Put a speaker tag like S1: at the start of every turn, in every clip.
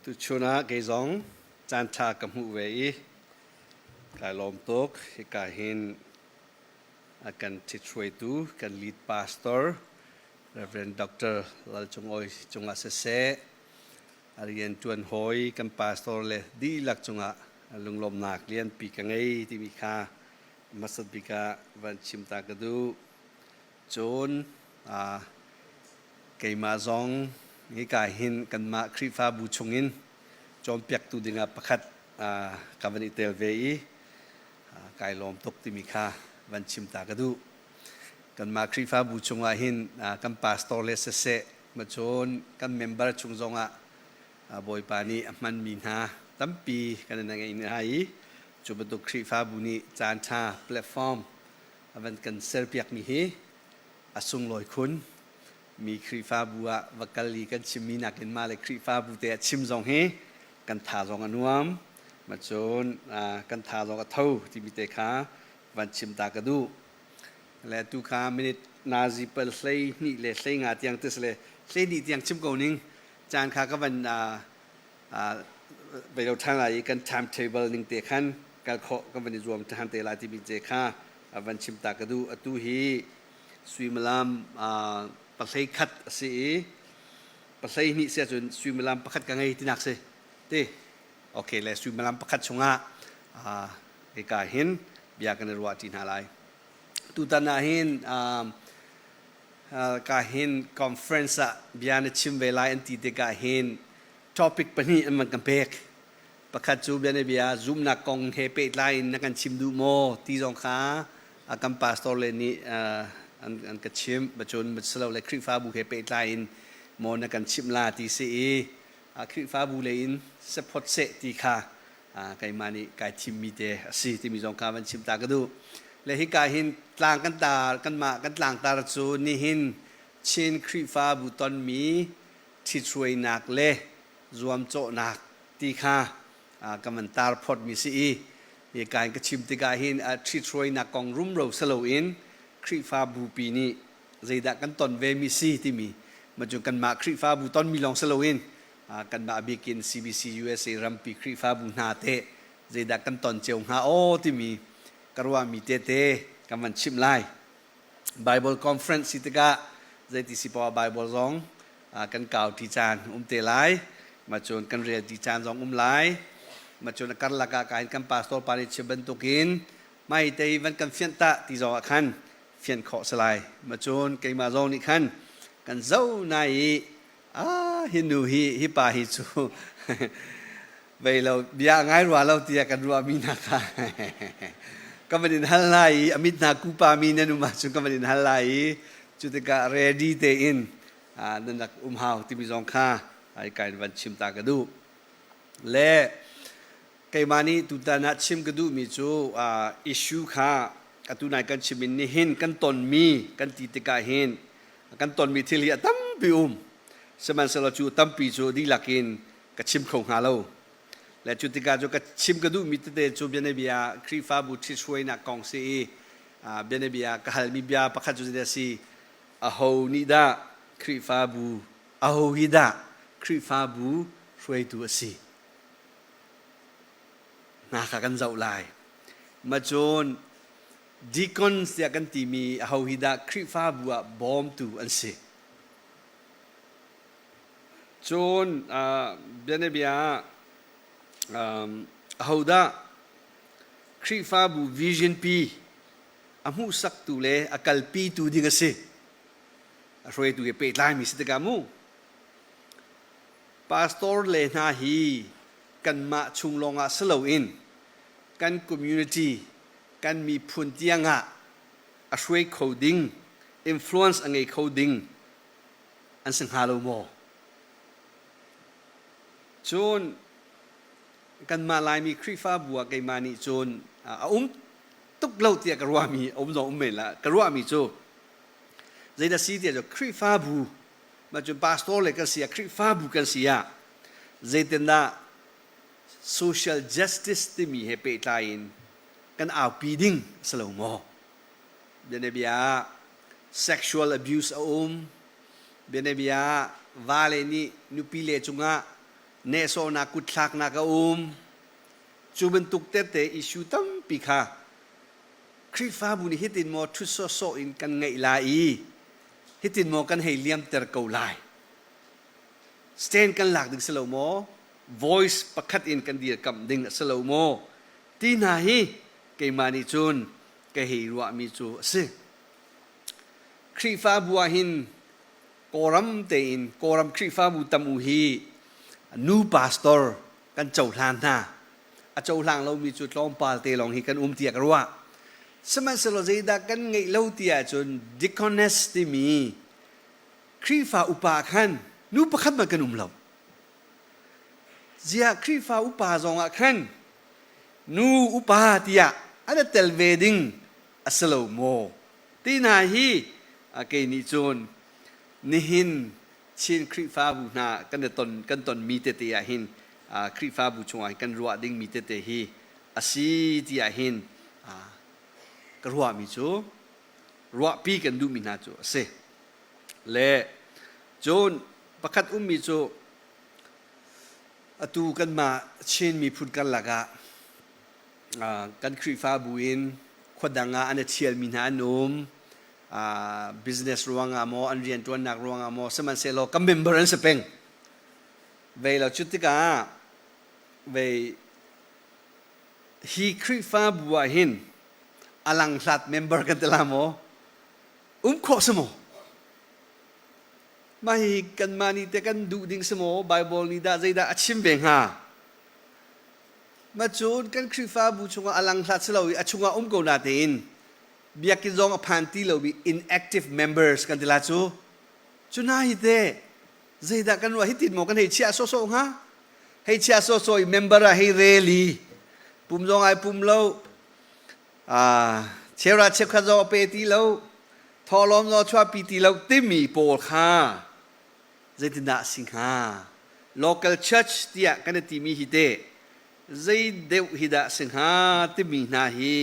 S1: Tuchun ah kei zong caanṭha ka hmuh ve i kai lawm tuk. Hika hin a kan ṭhithruaitu kan lead pastor Reverend Dr. Lal Cung Awi cungah siseh, a rianṭuan hawi kan pastor le dihlak cungah lunglawmhnak lianpi ka ngei timi kha hmasat bik ah van chim ta ka duh. Cun keimah zong hika hin kanmah Khrihfabu chungin cawnpiaktu dingah pakhat ka van i tel ve i kai lawm tuk timi kha van chim ta ka duh. Kanmah Khrihfabu chungah hin kan pastor le siseh, macun kan member chung zongah Bawipa nih a hmanmi hna tampi kan in ngei hna i cu bantuk Khrihfabu nih caanṭha platform a van kan serpiakmi hi a sunglawi khun. Mi Khrihfabu ah va kal i kan chimmi nakin mah le Khrihfabu te ah chim zong hi kan tha zong a nuam. Macun kan tha zong a tho timi te kha van chim ta ka duh. Le tu kha minute nazi pal 12 le 15 tiang tis le 12 tiang chim ko ning caan kha ka van bei lo ṭhan lai i kan timetable ning te khan kal khawh kan van i zuam ṭhan te lai timi te kha van chim ta ka duh. Atu hi suimilam 11 a si i 12 si ahcun suimilam pakhat ka ngei tinak si ti. Okay le suimilam pakhat chungah hika hin bia kan i ruah ṭi hna lai. Tutan ah hin ka hin conference ah bia na chim ve lai an ti tikah hin topic pahnih an van kan pek. Pakhat cu bianabia zumnak kong he pehtlai in na kan chim duh maw ti zong kha kan pastor le nih an ka chimh. Bacun le Khrihfabu he pehtlai in maw na kan chimh la ti si i Khrihfabu lei in sephot seh ti kha keimah nih kai thimmi te a si timi zong kha van chim ta ka duh. Le hika hin tlang kan tar kanmah kan tlangtar cu nihin Chin Khrihfabu tonmi ṭhithruainak le zuamcawhnak ti kha ka van tar photmi si i hika in ka chim tikah hin ṭhithruainak kong rumro si loin Khrihfabu pi nih zeidah kan ton ve mi si timi macun kanmah Khrihfabu tonmi lawng si loin kanmah bikin CBC USA rampi Khrihfabu hna teh zeidah kan ton cio hnga aw timi ka ruahmi tete kan van chimh lai. Bible conference si tikah zeiti si poah Bible zong kan kau ti caan um te lai. Macun kan rel ti caan zong um lai. Macun a karlak ah kain kan pastor pa nih chim bantukin mai te van kan fianh ta ti zong ah khan fianh khawh si lai. Macun keimah zong nih khan kan zo na i ah hi nu hi hi pa hi cu vei lo bia ngai rua lo tiah kan ruahmi hna kha ka van in hal lai i a mit hna kupa mi nan um ahcun ka van in hal lai i cu tikah ready tein nan rak um hau timi zong kha ai kain van chim ta ka duh. Le keimah nih tutan ah chim ka duhmi cu issue kha atu nai kan chim in nihin kan tonmi kan ti tikah hin kan tonmi thil hi a tampi um. Sihmanhsehlaw cu tampi cu dihlak in ka chim kho hnga lo. Le cu tikah cu ka chim ka duhmi tete cu bianabia Khrihfabu ṭhithruainak kong si i bianabia ka halmi bia pakhat cu zeidah a si? Aho nih dah Khrihfabu aho hi dah Khrihfabu hruaitu a si? Hna kha kan zoh lai. Macun deacons tiah kan timi aho hi dah Khrihfabu ah bawmtu an si? Cun bianabia ah ahodah Khrihfabu vision pi a hmuhsaktu le a kalpitu ding a si? A hruaitu he pehtlaimi si tikah mu. Pastor le hna hi kanmah chung lawngah si loin kan community, kan miphun tiangah a hruai kho ding, influence a ngei kho ding an si hnga lo maw? Cun kanmah Laimi Khrihfabu ah keimah nih cun a um tuk lo tiah ka ruahmi a um zong um men la ka ruahmi cu zeidah si tiah cu Khrihfabu mah cu pastor le kan si ah Khrihfabu kan si ah zeitindah social justice timi he pehtlai in kan aupi ding a si lo maw? Bianabia ah sexual abuse a um. Bianabia ah vale nih nupile cungah Nehsawhnak kutthlaknak a um. Cu bantuk tete issue tampi kha Khrihfabu nih hitin maw ṭhut sawhsawh in kan ngeih lai i hitin maw kan hei liamter ko lai. Stand kan lak ding si lo maw? Voice pakhat in kan dirkamh ding a si lo maw? Ti hna hi keimah nih cun ka hei ruahmi cu a si. Khrihfabu ah hin Kawlram tein Kawlram Khrihfabu tam u hi nu pastor kan cohlan hna. A cohlang lomi cu tlawmpal te lawng hi kan um tiah ka ruah. Sihmanhsehlaw zeidah kan ngeih lo ti ahcun deaconess timi Khrihfa upa khan nu pakhat hmanh kan um lo. Ziah Khrihfa upa zong ah khan nu upa tiah an i tel ve ding a si lo maw? Ti hna hi kei nih cun nihin Chin Khrihfabu hna kan i ton kan tonmi tete ah hin Khrihfabu chungah hin kan ruah dingmi tete hi a si tiah hin ka ruahmi cu ruahpi kan duhmi hna cu a si. Le cun pakhat ummi cu atu kanmah Chin miphun karlak ah kan Khrihfabu in khuadang ah an i ṭhialmi hna an um. Business ruangah maw, an rianṭuannak ruangah maw, sihmanhsehlaw kan member an si peng. Vei lo cu tikah vei hi Khrihfabu ah hin a langhlat member kan ti la maw? Um khawh si maw? Mah hi kanmah nih teh kan duh ding si maw? Bible nih dah zeidah a chim ve hnga? Ma cun kan Khrihfabu chungah a langhlat si lo i a chungah um ko na tein biakinn zong a phan ti lomi inactive members kan ti la cu. Cu hna hi teh zeidah kan ruah hitin maw kan hei chiah sawhsawh hnga? Hei chiah sawhsawh i member ah hei rel i pum zong ai pum lo cheura cheukhat zong a pe ti lo thawhlawm zong a chuahpi ti lo timi pawl kha zeitindah a si hnga? Local church tiah kan i timi hi teh zei deuh hi dah si hnga timi hna hi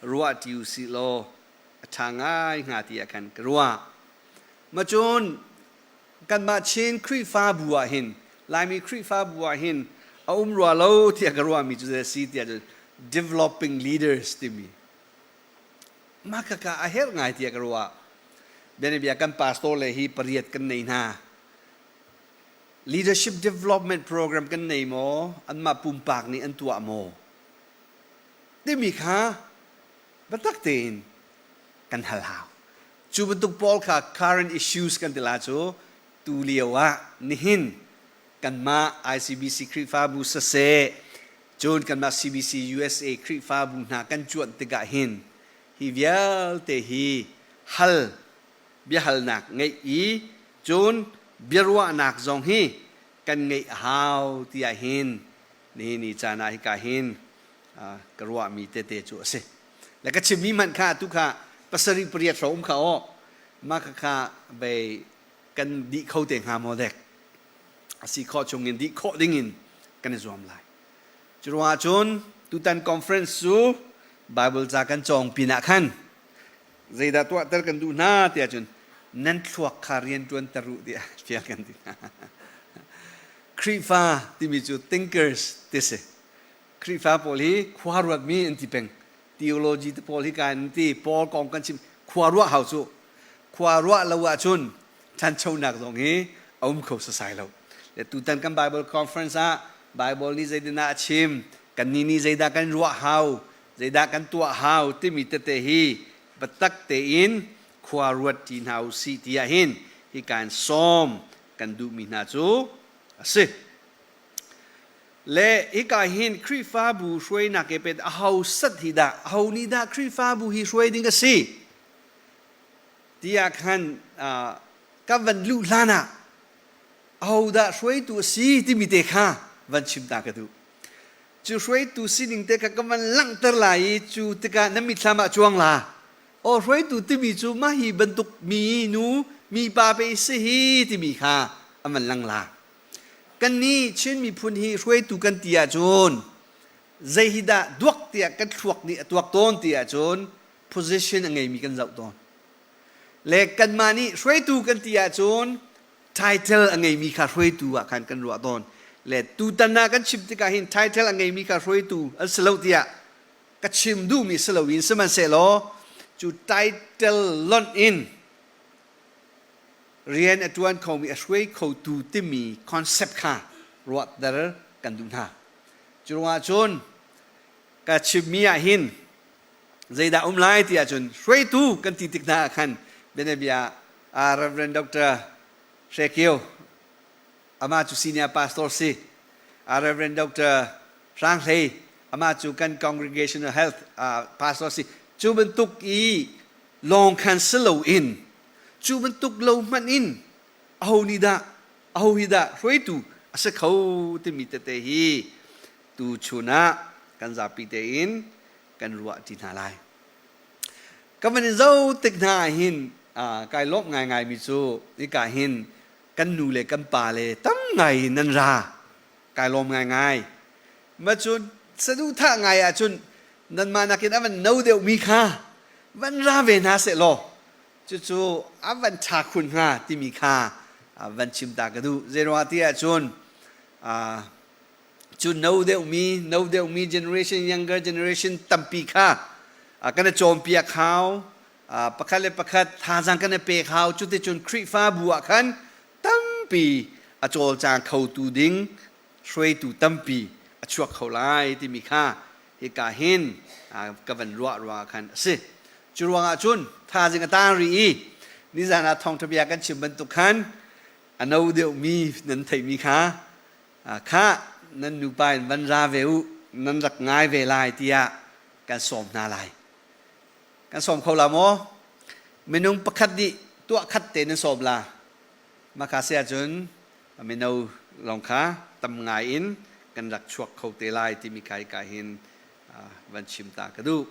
S1: ruah ṭi u sih law a ṭha ngai hnga tiah khan ka ruah. Macun kanmah Chin Khrihfabu ah hin Laimi Khrihfabu ah hin a um rua lo tiah ka ruahmi cu zei a si tiah cun developing leaders timi mah khakha a herh ngai tiah ka ruah. Bianabia kan pastor le hi pariat kan nei hna. Leadership development program kan nei maw? Anmah pumpak nih an tuah maw? Timi kha biatak tein kan hal hau. Cu bantuk pawl kha current issues kan ti la cu tu lio ah nihin kanmah ICBC Khrihfabu siseh cun kanmah CBC USA Khrihfabu hna kan cuanh tikah hin hi vialte hi hal biahalnak ngeih i cun biaruahnak zong hi kan ngeih a hau tiah hin nihin ni caan ah hika hin ka ruahmi tete cu a si. Le ka chimmi hmanh kha tu kha pasarih pariat hrawng um kha aw mah kha kha bei kan dih kho te hnga maw dek a si khawh chung in dih khawh ding in kan i zuam lai. Cu ruangah cun tutan conference cu Bible ca kan cawng pinah khan zeidah tuahter kan duh hna tiah cun nan thluak kha rian ṭuanter u tiah fial kan ti hna. Khrihfa timi cu thinkers ti si. Khrihfa pawl hi khua ruatmi an ti peng. Theology te pawl hi ka an ti. Paul kong kan chim. Khua ruah hau cu. Khua ruah lo ahcun ṭhanchonak zong hi a um kho sasai lo. Le tutan kan Bible conference ah Bible nih zeitindah a chim, kannih nih zeidah kan ruah hau, zeidah kan tuah hau timi tete hi biatak tein khua ruat ṭi hna u sih tiah hin hi kaan sawm kan duhmi hna cu a si. Le hika hin Khrihfabu hruainak he pet aho sat hi dah aho nih dah Khrihfabu hi hruai ding a si tiah khan ka van luh hlan ah aho dah hruaitu a si timi te kha van chim ta ka duh. Cu hruaitu sining te kha ka van langhter lai i cu tikah na mitthlam ah cuang la. Aw hruaitu timi cu mah hi bantuk mi nu mi pa pe si hi timi kha an van lang la. Kannih Chin miphun hi hruaitu kan ti ahcun zei hi dah duak tiah kan thluak nih a tuak tawn ti ahcun position a ngeimi kan zoh tawn. Le kanmah nih hruaitu kan ti ahcun title a ngeimi kha hruaitu ah khan kan ruah tawn. Le tutan ah kan chim tikah hin title a ngeimi kha hruaitu an si lo tiah ka chim duhmi si loin sihmanhsehlaw cu title lonh in rian a ṭuan khomi a hruai khotu timi concept kha ruahter kan duh hna. Cu ruangah cun ka chimmi ah hin zeidah um lai ti ahcun hruaitu kan ti tik hna ah khan bianabia ah Reverend Dr. Hre Kio amah cu senior pastor si Reverend Dr. Hrang Hlei amah cu kan congregational health pastor si cu bantuk i lawng khan si loin cu bantuk lo hmanh in aho nih dah aho hi dah hruaitu a si kho timi tete hi tu chun ah kan zapi tein kan ruah ṭi hna lai. Ka van in zoh tik hna ah hin kai lawmh ngaingaimi cu hika hin kan nu le kan pa le tam ngai in nan ra. Kai lawm ngaingai. Ma cun saduhthah ngai ahcun nanmah nakin a van no deuhmi kha van ra ve hna seh law cucu a van ṭha khun hnga timi kha van chim ta ka duh. Zeiruangah ti ahcun cu no deuhmi no deuhmi generation younger generation tampi kha kan i cawnpiak hau pakhat le pakhat thazaang kan i pek hau cuticun Khrihfabu ah khan tampi a cawlcang khotu ding hruaitu tampi a chuak kho lai timi kha hika hin ka van ruah ruangah khan a si. Cu ruangah cun thazing a tang rih i nizan ah thawngṭha bia kan chim bantuk khan a no deuhmi nan theihmi kha kha nan nupa in van ra ve u nan rak ngai ve lai tiah kan sawm hna lai. Kan sawm kho la maw? Minung pakhat nih tuah khat te nan sawm la. Maka si ahcun mino lawng kha tam ngai in kan rak chuak kho te lai timi kha hika hin van chim ta ka duh.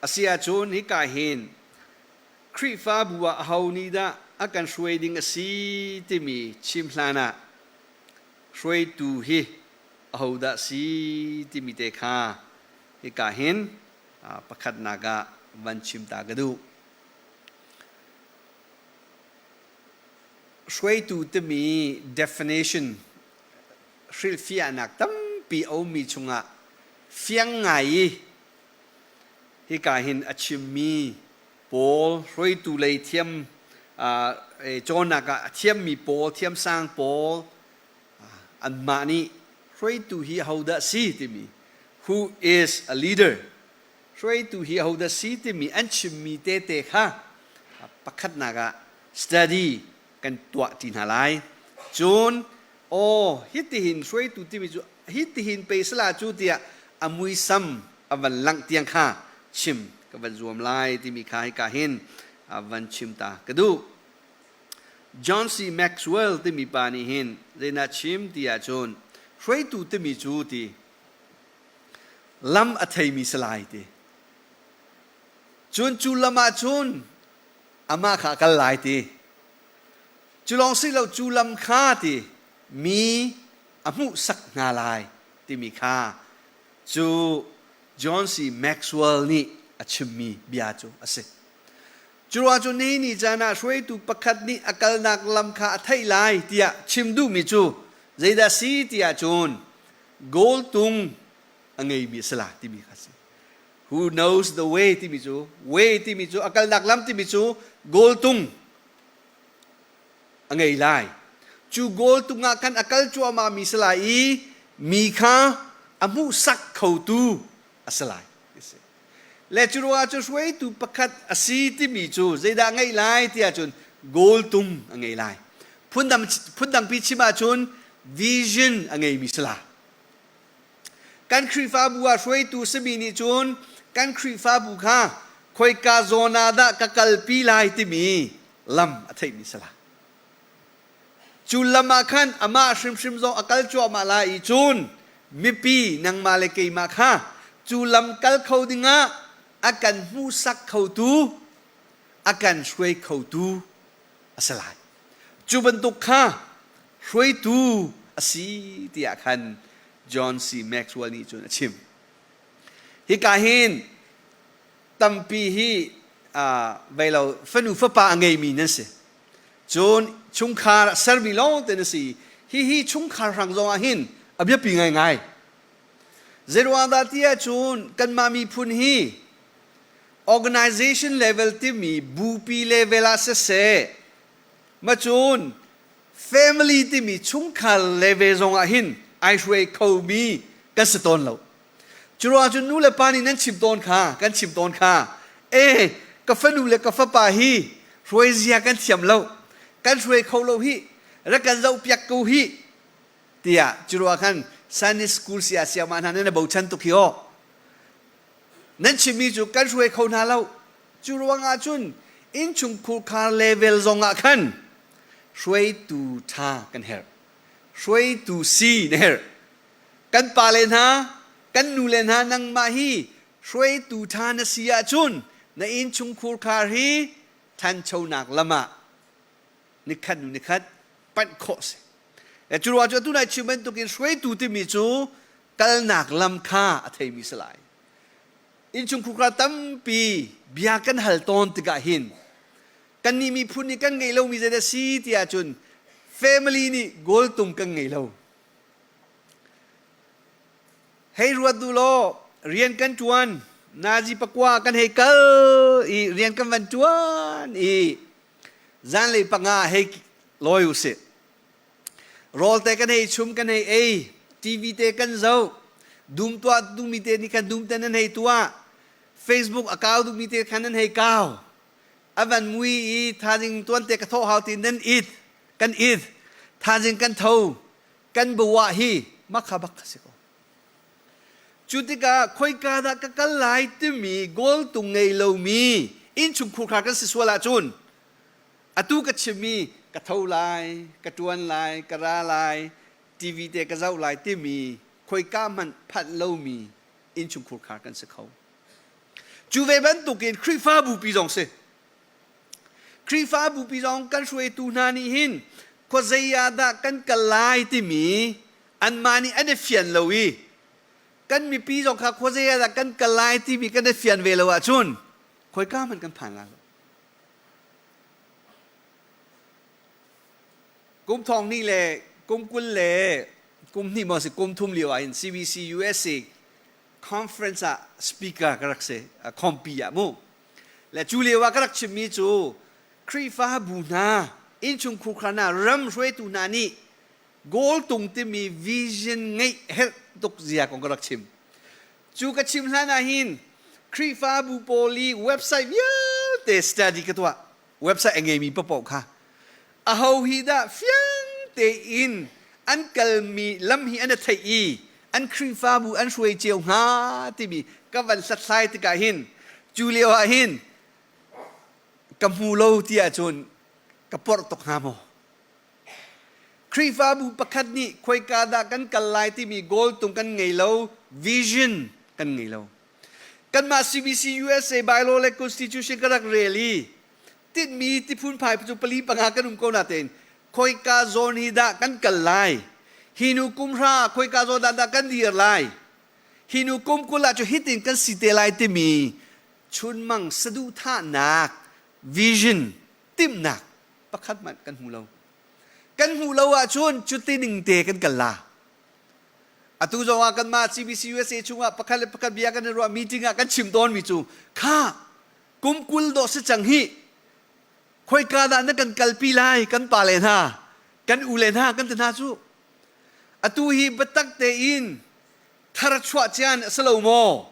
S1: A si ahcun hika hin Khrihfabu ah aho nih dah a kan hruai ding a si timi chim hlan ah hruaitu hi ahodah si timi te kha hika hin pakhatnak ah van chim ta ka duh. Hruaitu timi definition hrilhfiahnak tampi a ummi chungah fiang ngai i hika hin a chimmi pawl hruaitu lei thiam cawnnak ah a thiammi pawl thiamsang pawl anmah nih hruaitu hi ahodah si timi who is a leader hruaitu hi ahodah si timi an chimmi tete kha pakhatnak ah study kan tuah ṭi hna lai. Cun aw hitihin hruaitu timi cu hitihin pei sala cu tiah a muisam a van langh tiang kha chim ka van zuam lai timi kha hika hin a van chim ta ka duh. John C. Maxwell timi pa nih hin zeidah chim ti ahcun hruaitu timi cu ti lam a theimi si lai ti. Cun cu lam ah cun amah kha a kal lai ti. Cu lawng si lo cu lam kha ti mi a hmuhsak hna lai timi kha cu John C. Maxwell nih a chimmi bia cu a si. Cu ruang cu ni ni caan ah hruaitu pakhat nih a kalnak lam kha a theih lai tiah chim duhmi cu zeidah si tiah cun goal tung a ngeimi a si la timi kha a si. Who knows the way timi cu way timi cu a kalnak lam timi cu goal tung a ngei lai. Cu goal tung ah khan a kal cuahmah mi si lai i mi kha a hmuhsak khotu a si lai. Le cu ruangah cu hruaitu pakhat a si timi cu zeidah a ngeih lai tiah cun goal tung a ngei lai. Phundang phundangpi chim ahcun vision a ngeimi si lai. Kan Khrihfabu ah hruaitu simi nih cun kan Khrihfabu kha khoika zawn ah dah ka kalpi lai timi lam a theihmi si lai. Cu lam ah khan amah hrimhrim zong a kal cuahmah lai i cun mipi nangmah le keimah kha cu lam kal kho dingah a kan hmuhsak khotu, a kan hruai khotu a si lai. Cu bantuk kha hruaitu a si tiah khan John C. Maxwell nih cun a chim. Hika hin tampi hi vei lo fanu fapa a ngeimi nan si. Cun chungkhar sermi lawng te na si. Hihi chungkhar hrang zong ah hin a biapi ngaingai. Zeiruang dah ti ahcun kanmah miphun hi organization level timi bupi level ah siseh macun family timi chungkhar level zong ah hin ai hruai khomi kan si tawn lo. Curuang cun nu le pa nih nan chim tawn kha, kan chim tawn kha, e ka fanu le ka fapa hi hruai zia kan thiam lo, kan hruai kho lo hi, rak kan zoh piak ko hi, tiah curuang khan Sunday school sia siama hna nan bochan tuk hi aw. Nan chimmi cu kan hruai kho hna lo. Cu ruangah cun innchungkhur khar level zong ah khan hruaitu ṭha kan herh. Hruaitu si na herh. Kan pale hna, kan nule hna nangmah hi hruaitu ṭha na si ahcun na innchungkhur khar hi ṭhanchonak lam ah nikhat hnu nikhat panh khawh si. Cu ruang cu atu nai chim bantukin hruaitu timi cu kalnak lam kha a theimi si lai. Innchungkhur tampi bia kan hal tawn tikah hin kannih miphun nih kan ngeih lomi zeidah si ti ahcun family nih goal tum kan ngei lo. Hei ruat du law rian kan ṭuan nazi pakua kan hei kal i rian kan van ṭuan i zanlei panga hei lawi usih. Rawl te kan hei chum kan hei ei TV te kan zoh dum tuah duhmi te nih khan dum te nan hei tuah Facebook a kau duhmi te khan nan hei kau a van mui i thazing tuan te ka thawh hau ti nan it kan it thazing kan tho kan bawah hi makha bak si ko. Cu tikah khoika dah ka kal lai timi goal tung ngei lomi innchungkhur kha kan si sual ahcun atu ka chimmi ka tho lai, ka ṭuan lai, ka ra lai, TV te ka zoh lai timi khoika hmanh phanh lomi innchungkhur khar kan si kho. Cu ve bantukin Khrihfabu pi zong si. Khrihfabu pi zong kan hruaitu hna nih hin khuazei ah dah kan kal lai timi anmah nih an i fian lo i kan mipi zong kha khuazei ah dah kan kal lai timi kan i fian ve lo ahcun khoika hmanh kan phan lai lo. Kum thong hnih le kum 20 le kum hnih maw si kum thum lio ah hin CBC USA conference ah speaker ka rak si khompi ah mu Le cu lio ah ka rak chimmi cu Khrihfabu hna, innchungkhur hna, ram hruaitu hna nih goal tung timi vision ngeih herh tuk zia kong ka rak chim. Cu ka chim hlan ah hin Khrihfabu pawl i website vialte study ka tuah. Website a ngeimi paohpaoh kha aho hi dah fiang tein an kalmi lam hi an i theih i an Khrihfabu an hruai cio hnga timi ka van hlathlai tikah hin cu lio ah hin ka hmu lo ti ahcun ka porh tuk hnga maw? Khrihfabu pakhat nih khoika dah kan kal lai timi goal tung kan ngei lo, vision kan ngei lo. Kanmah CBC USA bylaw le constitution ka rak rel i tinhmi tiphunphai cu pali panga kan um ko natein khoika zawn hi dah kan kal lai hi nu kum hra khoika zawn dah dah kan dir lai hi nu kum 20 ah cu hitin kan si te lai timi chunmang saduhthahnak vision timhnak pakhat hmanh kan hmu lo kan hmuh lo ahcun cuti ning te kan kal la atu zong ah kanmah CBC USA chungah pakhat le pakhat bia kan i ruah meeting ah kan chim tawnmi cu kha kum 20 dawh si cang hi khoika dah na kan kalpi lai kan pa le hna kan u le hna kan ti hna cu atu hi biatak tein tharchuah cian a si lo maw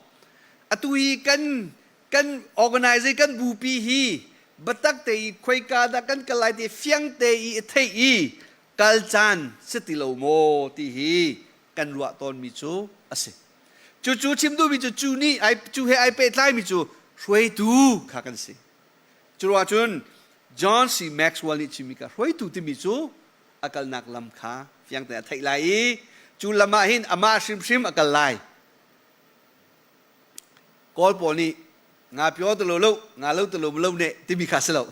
S1: atu hi kan kan organize kan bupi hi biatak te i khoika dah kan kal lai ti fiang te i theih i kal caan si ti lo maw ti hi kan ruah tawnmi cu a si Cucu chim duhmi cu cu nih ai cu he ai pehtlaimi cu hruaitu kha kan si. Cu ruah cun John C. Maxwell nih chimmi kha hruaitu timi cu a kalnak lam kha fiang tein a theih lai i cu lam ah hin amah hrimhrim a kal lai. Kawl pawl nih nga pyo tu lo lo nga lo tu lo lo ne timi kha si lo.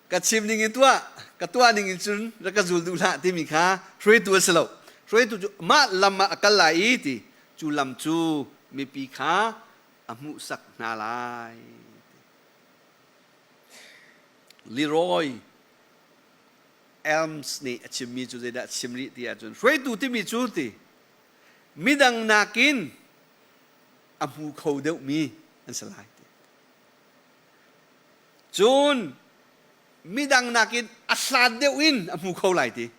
S1: Ka chim ning in tuah, ka tuah ning in cun rak ka zul duh hlah timi kha hruaitu a si lo. Hruaitu cu mah lam ah a kal lai i ti cu lam cu mipi kha a hmuhsak hna lai. Leroy. Elms nih a chimmi cu zeidah a chim rih ti ahcun hruaitu timi cu ti midang nakin a hmu kho deuhmi an si lai ti. Cun midang nakin a hlat deuh in a hmu kho lai ti.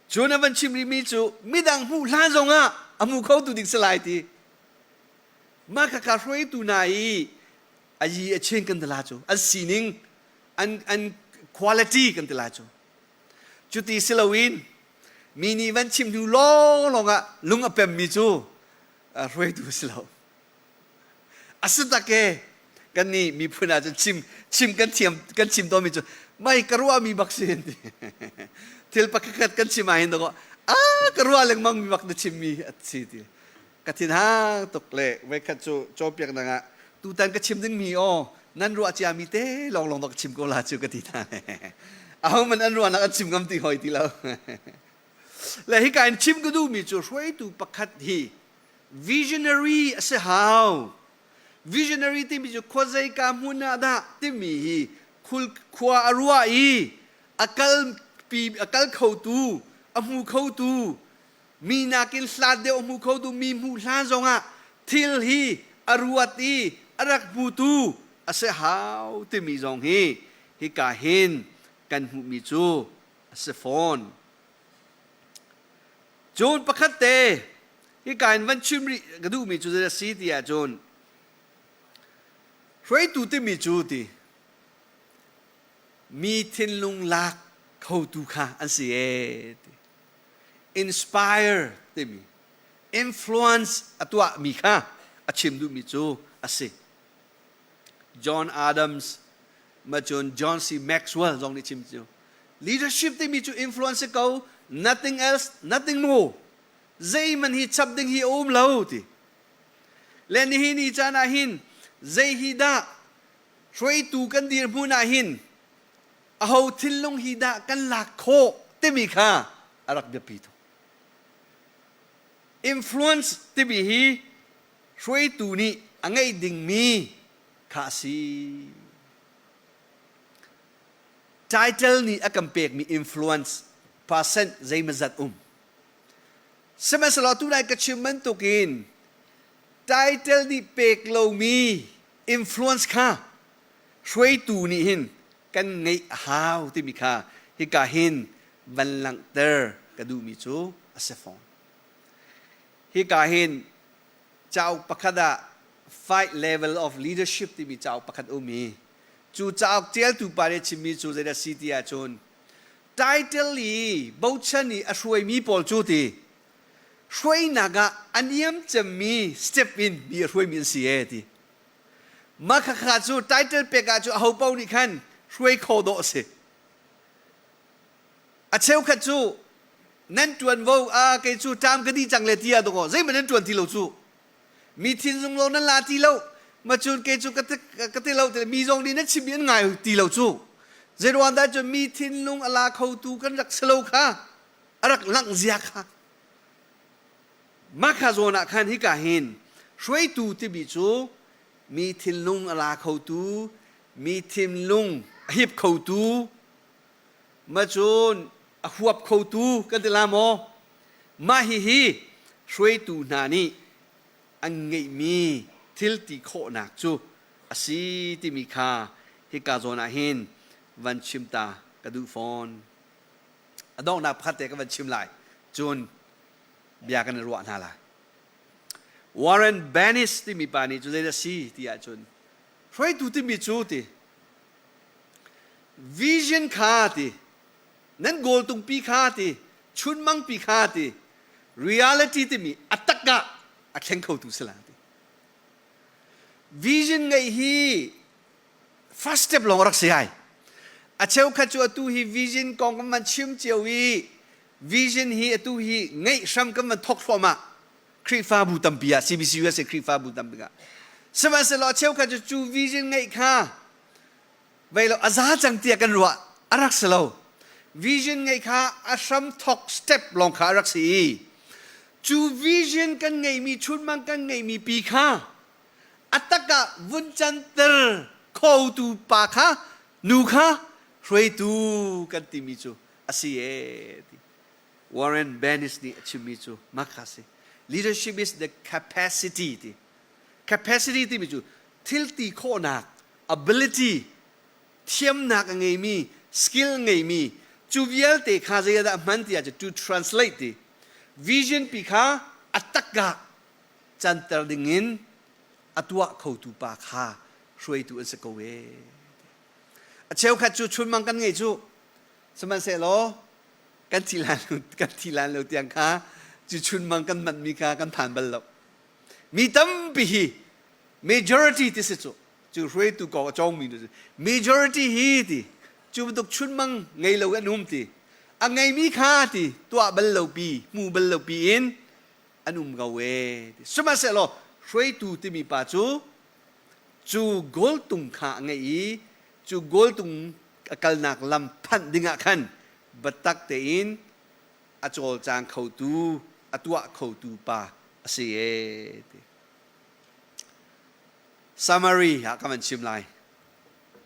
S1: Cun a van chim rihmi cu midang hmuh hlan zongah a hmu khotu ding si lai ti. Mah khakha hruaitu hna i a yi a chin kan ti la cu an sining an an quality kan ti lai cu. Cuti si loin mi nih van chim hnu lawnglawng ah lung a pemmi cu hruaitu si lo. A si tak e kan nih miphun ah cun chim chim kan thiam kan chim tawnmi cu mai ka ruahmi bak si an ti. Thil pakhat kan chim ah hin dawkaw a ka ruah lengmang mi bak na chimmi a si ti. Ka thinhang tuk le voikhat cu cawnpiaknak ah tutan ka chim dingmi aw nan ruah ciami te lawnglawng ka chim ko la cu ka ti hna. Ahohmanh an ruahnak an chim ngam ti hoi ti lo. Le hika in chim ka duhmi cu hruaitu pakhat hi visionary a si hau. Visionary timi cu khuazeika hmun ah dah timi hi khua a ruah i a kal pi a kal khotu a hmu khotu mi nakin hlat deuh a hmu khotu mi hmuh hlan zongah thil hi a ruat i a rak hmutu a si hau timi zong hi hika hin kan hmuhmi cu a si fawn. Cun pakhat te hika in van chim rih ka duhmi cu zei a si ti ahcun hruaitu timi cu ti mi thinlung lak khotu kha an si ee ti. Inspire timi influence a tuahmi kha a chim duhmi cu a si. John Adams ma cun John C. Maxwell zong nih chim cu leadership timi cu influence si ko nothing else nothing more zeihmanh hi chap ding hi a um lo ti le nihin ni caan ah hin zei hi dah hruaitu kan dirhmun ah hin aho thinlung hi dah kan lak khawh timi kha a rak biapi tuk. Influence timi hi hruaitu nih a ngeih dingmi kha a si. Title nih a kan pekmi influence percent zeimazat um. Sihmanhsehlaw tunai ka chim bantukin title nih pek lomi influence kha hruaitu nih hin kan ngeih a hau timi kha hika hin van langhter ka duhmi cu a si fawn. Hika hin cauk pakhat ah Five Level of Leadership timi cauk pakhat um i cu cauk ṭialtu pa nih a chimmi cu zeidah si ti ahcun title i bochan i a hruaimi pawl cu ti hruainak ah a niam cemmi step in mi a hruaimi an si ee ti. Mah khakha cu title pek ah cu aho paoh nih khan hruai kho dawh a si. A cheukhat cu nan ṭuanvo a kei cu ṭam ka dih cang le ti ah dawkaw zeihmanh nan ṭuan ti lo cu. Mi thinlung lawng nan la ti lo. Ma cun kei cu ka ti lo ti mi zong nih nan chimmi an ngai ti lo cu. Zeiruang dah cun mi thinlung a la khotu kan rak si lo kha a rak langh zia kha. Mah kha zawn ah khan hika hin hruaitu timi cu mi thinlung a la khotu, mi thinlung a hip khotu, ma cun a huap khotu kan ti la maw? Mah hihi hruaitu hna nih an ngeihmi thil ti khawhnak cu a si timi kha hika zawn ah hin van chim ta ka duh fawn. A donghnak pakhat te ka van chim lai. Cun bia kan i ruah hna lai. Warren Bennis timi pa nih cu zeidah si ti ahcun hruaitu timi cu ti vision kha ti nan goal tungpi kha ti chunmangpi kha ti reality timi a tak ah a thleng khotu si la ti. Vision ngeih hi first step lawng rak si ai. A cheukhat cu atu hi vision kong kan van chim cio i vision hi atu hi ngeih hram kan van thok thluahmah Khrihfabu tampi ah CBC USA Khrihfabu tampi ah sihmanhsehlaw cheukhat cu cu vision ngeih kha vei lo a za cang tiah kan ruah a rak si lo vision ngeih kha a hram thok step lawng kha a rak si i cu vision kan ngeihmi chunmang kan ngeihmi pi kha a tak ah vun canter khotu pa kha nu kha. Hruaitu kan timi cu a si ee ti. Warren Bennis nih a chimmi cu mah kha si. Leadership is the capacity ti. Capacity timi cu thil ti khawhnak, ability, thiamnak a ngeimi, skill ngeimi, cu vialte kha zeidah hman ti ahcun to translate ti. Vision pi kha a takka canter dingin a tuah khotu pa kha hruaitu an si ko ee. A cheukhat cu chunmang kan ngei cu sihmanhsehlaw kan thi lan kan thi lan lo tiang kha cu chunmang kan manhmi kha kan phan bal lo. Mi tampi hi majority ti si cu cu hruaitu kong a cawngmi nu majority hi ti cu bantuk chunmang ngei lo an um ti a ngeimi kha ti tuah bal lo pi hmu bal lo pi in an um ko ee sihmanhsehlaw hruaitu timi pa cu cu goal tung kha a ngeih i cu goal tung a kalnak lam phanh dingah khan biatak tein a cawlcang khotu a tuah khotu pa a si ee ti summary ah ka van chim lai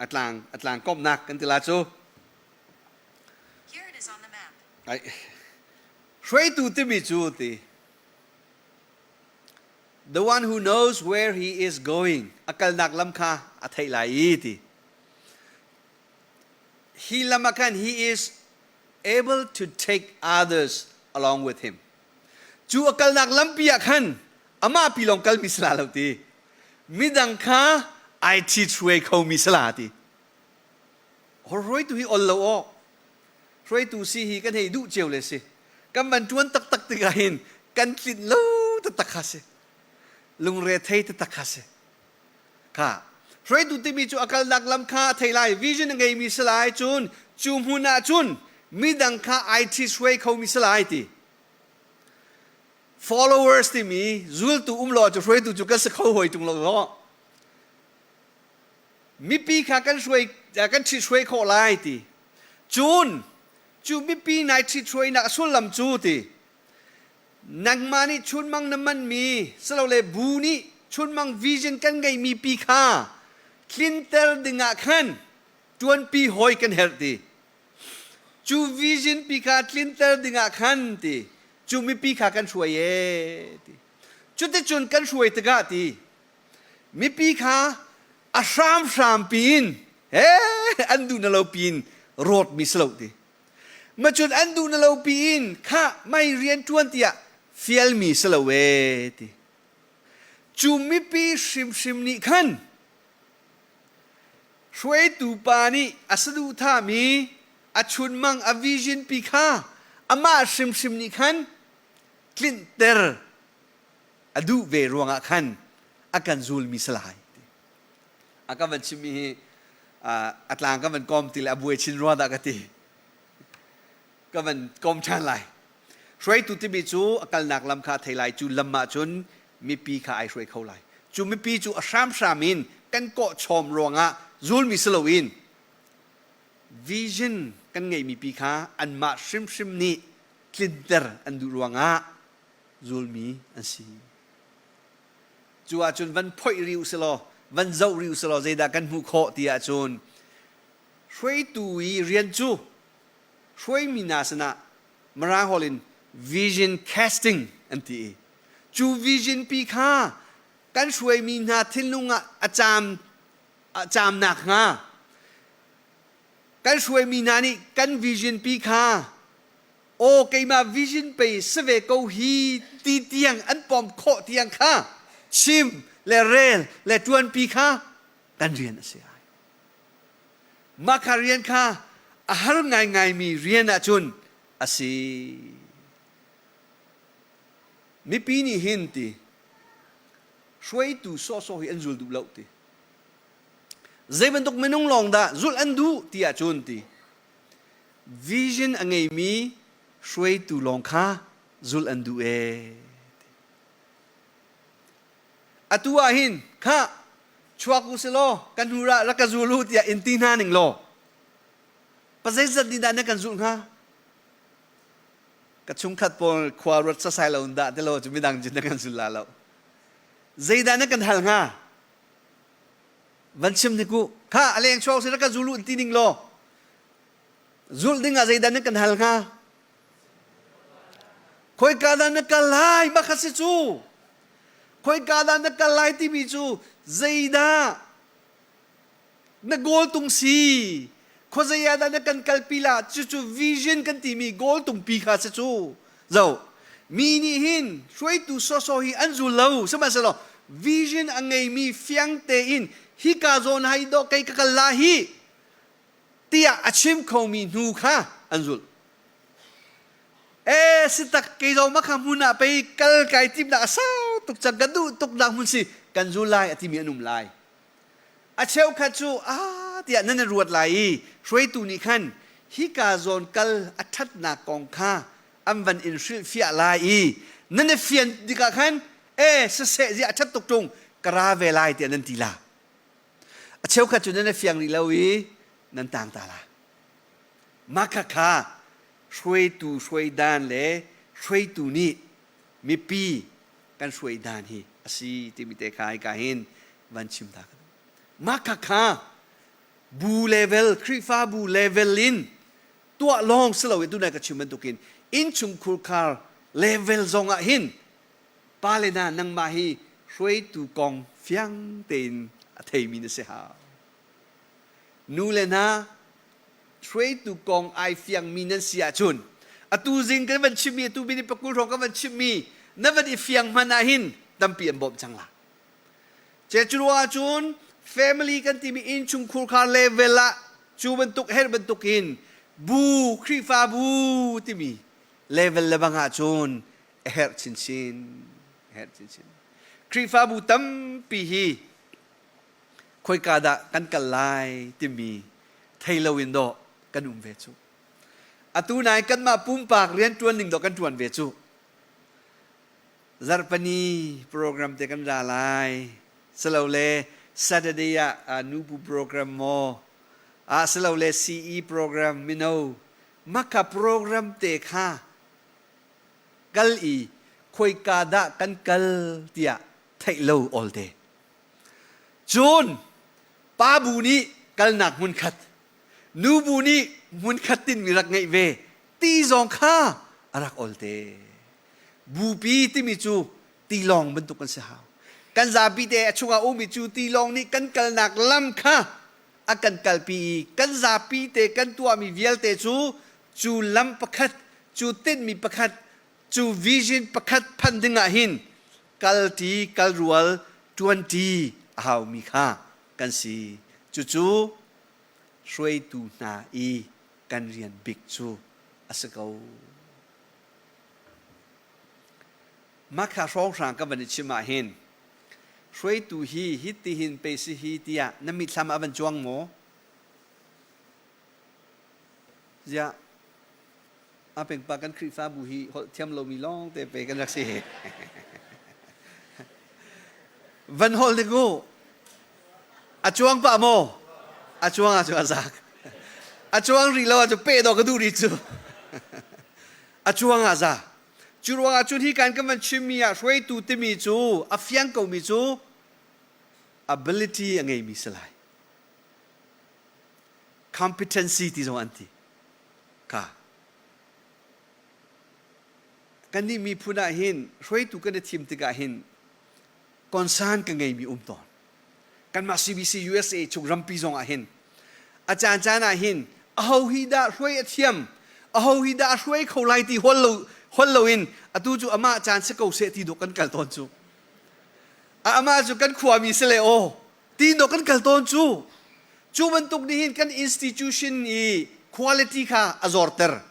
S1: a tlang a tlang komhnak kan ti la cu
S2: Here it is on the map.
S1: Ai hruaitu timi cu ti the one who knows where he is going a kalnak lam kha a theih lai i ti hi lam ah khan he is able to take others along with him cu a kalnak lampi ah khan amah pi lawng kalmi si la lo ti midang kha ai ṭhit hruai khomi si la ti hruaitu hi ol lo aw hruaitu si hi kan hei duh cio le si kan van ṭuan taktak tikah hin kan tlinh lo taktak kha si lungre thei taktak kha si kha hruaitu timi cu a kalnak lam kha a thei lai vision a ngeimi si lai cun cu hmun ah cun midang kha ai ṭhit hruai khomi si lai ti followers timi zultu um lo cu hruaitu cu kan si kho hoi ṭung lo lo mipi kha kan hruai kan ṭhithruai khawh lai ti cun cu mipi nai ṭhithruainak a sullam cu ti nangmah nih chunmang na manmi silole bu nih chunmang vision kan ngeihmi pi kha tlinter dingah khan ṭuanpi hawi kan herh ti cu vision pi kha tlinter dingah khan ti cu mipi kha kan hruai ee ti cuticun kan hruai tikah ti Mipi kha a hramhram piin he an duh na lo piin rawt mi si lo ti. Macun an duh na lo piin kha mei rian ṭuan tiah fial mi si lo ee ti. Cu mipi hrimhrim nih khan hruaitu pa nih a saduhthahmi a chunmang a vision pi kha amah hrimhrim nih khan tlinhter a duh ve ruangah khan a kan zulmi si lai a ka van chimmi hi a tlang ka van kom ti le a buai chin rua dah ka ti ka van kom ṭhan lai hruaitu timi cu a kalnak lam kha thei lai cu lam ah cun mipi kha ai hruai kho lai cu mipi cu a hramhram in kan kawh chawm ruangah zulmi si loin vision kan ngeihmi pi kha anmah hrimhrim nih tlinter an duh ruangah zulmi an si. Cu ahcun van phoih rih u silaw, van zoh rih u silaw zeidah kan hmuh khawh ti ahcun hruaitu i rian cu hruaimi hna sinah Mirang holh in vision casting an ti i cu vision pi kha kan hruaimi hna thinlung ah a caam a caam nakhnga kan hruaimi hna nih kan vision pi kha aw keimah vision pei si ve ko hi ti tiang an pom khawh tiang kha chim le rel le ṭuanpi kha kan rian a si ai. Mah kha rian kha a har ngaingaimi rian ahcun a si. Mipi nih hin ti hruaitu sawhsawh hi an zul duh lo ti. Zei bantuk minung lawng dah zulh an duh ti ahcun ti Vision a ngeimi hruaitu lawng kha zulh an duh ee. Atu ah hin kha chuak u silaw kan hnu ah rak ka zul u tiah in ti hna ning law pa zeizat nih dah na kan zulh hnga? Ka chungkhat pawl khua ruat sasai lo in dah ti lo cu midang cun na kan zul la lo. Zeidah na kan hal hnga? Van chim hnik u. Kha a leng chuak si rak ka zul u ti ning law. Zulh ding ah zeidah na kan hal hnga? Khoika dah na kal lai? Mah kha si cu. Khoika dah na kal lai timi cu zeidah na goal tung si? Khuazei ah dah na kan kalpi la? Cucu vision kan timi goal tungpi kha si cu. Zo, mi nih hin hruaitu sawsawh hi an zul lo. Sihmanhsehlaw vision a ngeimi fiang tein hika zawn hai dawh kei ka kal la hi tiah a chim khomi hnu kha an zulh. E si tak kei zong makha hmun ah pei kal kai timnak a sau tuk cang kan duh tuk nak hmun si kan zul lai a timi an um lai. A cheukhat cu a tiah nan i ruat lai i hruaitu nih khan hika zawn kal a ṭhatnak kong kha an van in hrilhfiah lai i nan i fian tikah khan e siseh ziah a ṭhat tuk ṭung ka ra ve lai tiah nan ti la. A cheukhat cu nan i fiang rih lo i nan tang ta la. Mah khakha hruaitu hruaidan le hruaitu nih mipi kan hruai dan hi a si timi te kha hika hin van chim ta ka duh. Mah khakha bu level Khrihfabu level in tuah lawng si lo i tunai ka chim bantukin innchungkhur khar level zong ah hin pa le na nangmah hi hruaitu kong fiang tein a theimi na si hau. Nu le hna hruaitu kong ai fiangmi nan si ahcun atu zing kan van chimmi atu minute pakul hrawng kan van chimmi na van i fiang hman ah hin tampi an bawmh cang la. Ce cu ruang ahcun family kan timi innchungkhur khar level ah cu bantuk her bantuk in bu Khrihfabu timi level le bang ahcun a herh chinchin a herh chinchin. Khrihfabu tampi hi khoika dah kan kal lai timi thei loin dawh kan um ve cu. Atu nai kanmah pumpak rianṭuan ning dawh kan ṭuan ve cu. Zarhpani program te kan ra lai. Silole Saturday ah nubu program maw, ah silole CE program mino maka program te kha kal i khoika dah kan kal tiah theih lo awl te. Cun pa bu nih kalnak hmunkhat, nu bu nih hmunkhat tinmi rak ngeih ve ti zong kha a rak ol te. Bupi timi cu tilawng bantuk kan si hau. Kan zapi te a chungah ummi cu tilawng nih kan kalnak lam kha a kan kalpi i kan zapi te kan tuahmi vialte cu cu lam pakhat, cu tinhmi pakhat, cu vision pakhat phanh ding ah hin kalṭi kalrual ṭuanṭi a haumi kha kan si. Cucu hruaitu hna i kan rian bik cu a si ko. Mah kha hrawnghrang ka van i chim ah hin hruaitu hi hitihin pei si hi tiah na mitthlam ah van cuang maw? Ziah A pengpa kan Khrihfabu hi holh thiam lomi lawng te pe kan rak si. Van holh dik u. A cuang pah maw? A cuang ah cu a zak. A cuang rih lo ah cu pe dawh ka duh rih cu. A cuang ah za. Cu ruangah cun hi kan kan van chimmi ah hruaitu timi cu a fiang komi cu ability a ngeimi si lai. Competency ti zong an ti. Ka. Kannih miphun ah hin hruaitu kan i thim tikah hin concern ka ngeimi um tawn. Kanmah CBC USA chung rampi zong ah hin a caan caan ah hin aho hi dah hruai a thiam aho hi dah a hruai kho lai ti hol lo hol loin atu cu amah caan si ko seh ti dawh kan kal tawn cu. Amah cu kan khuami si le aw ti dawh kan kal tawn cu. Cu bantuk nih hin kan institution i quality kha a zorter.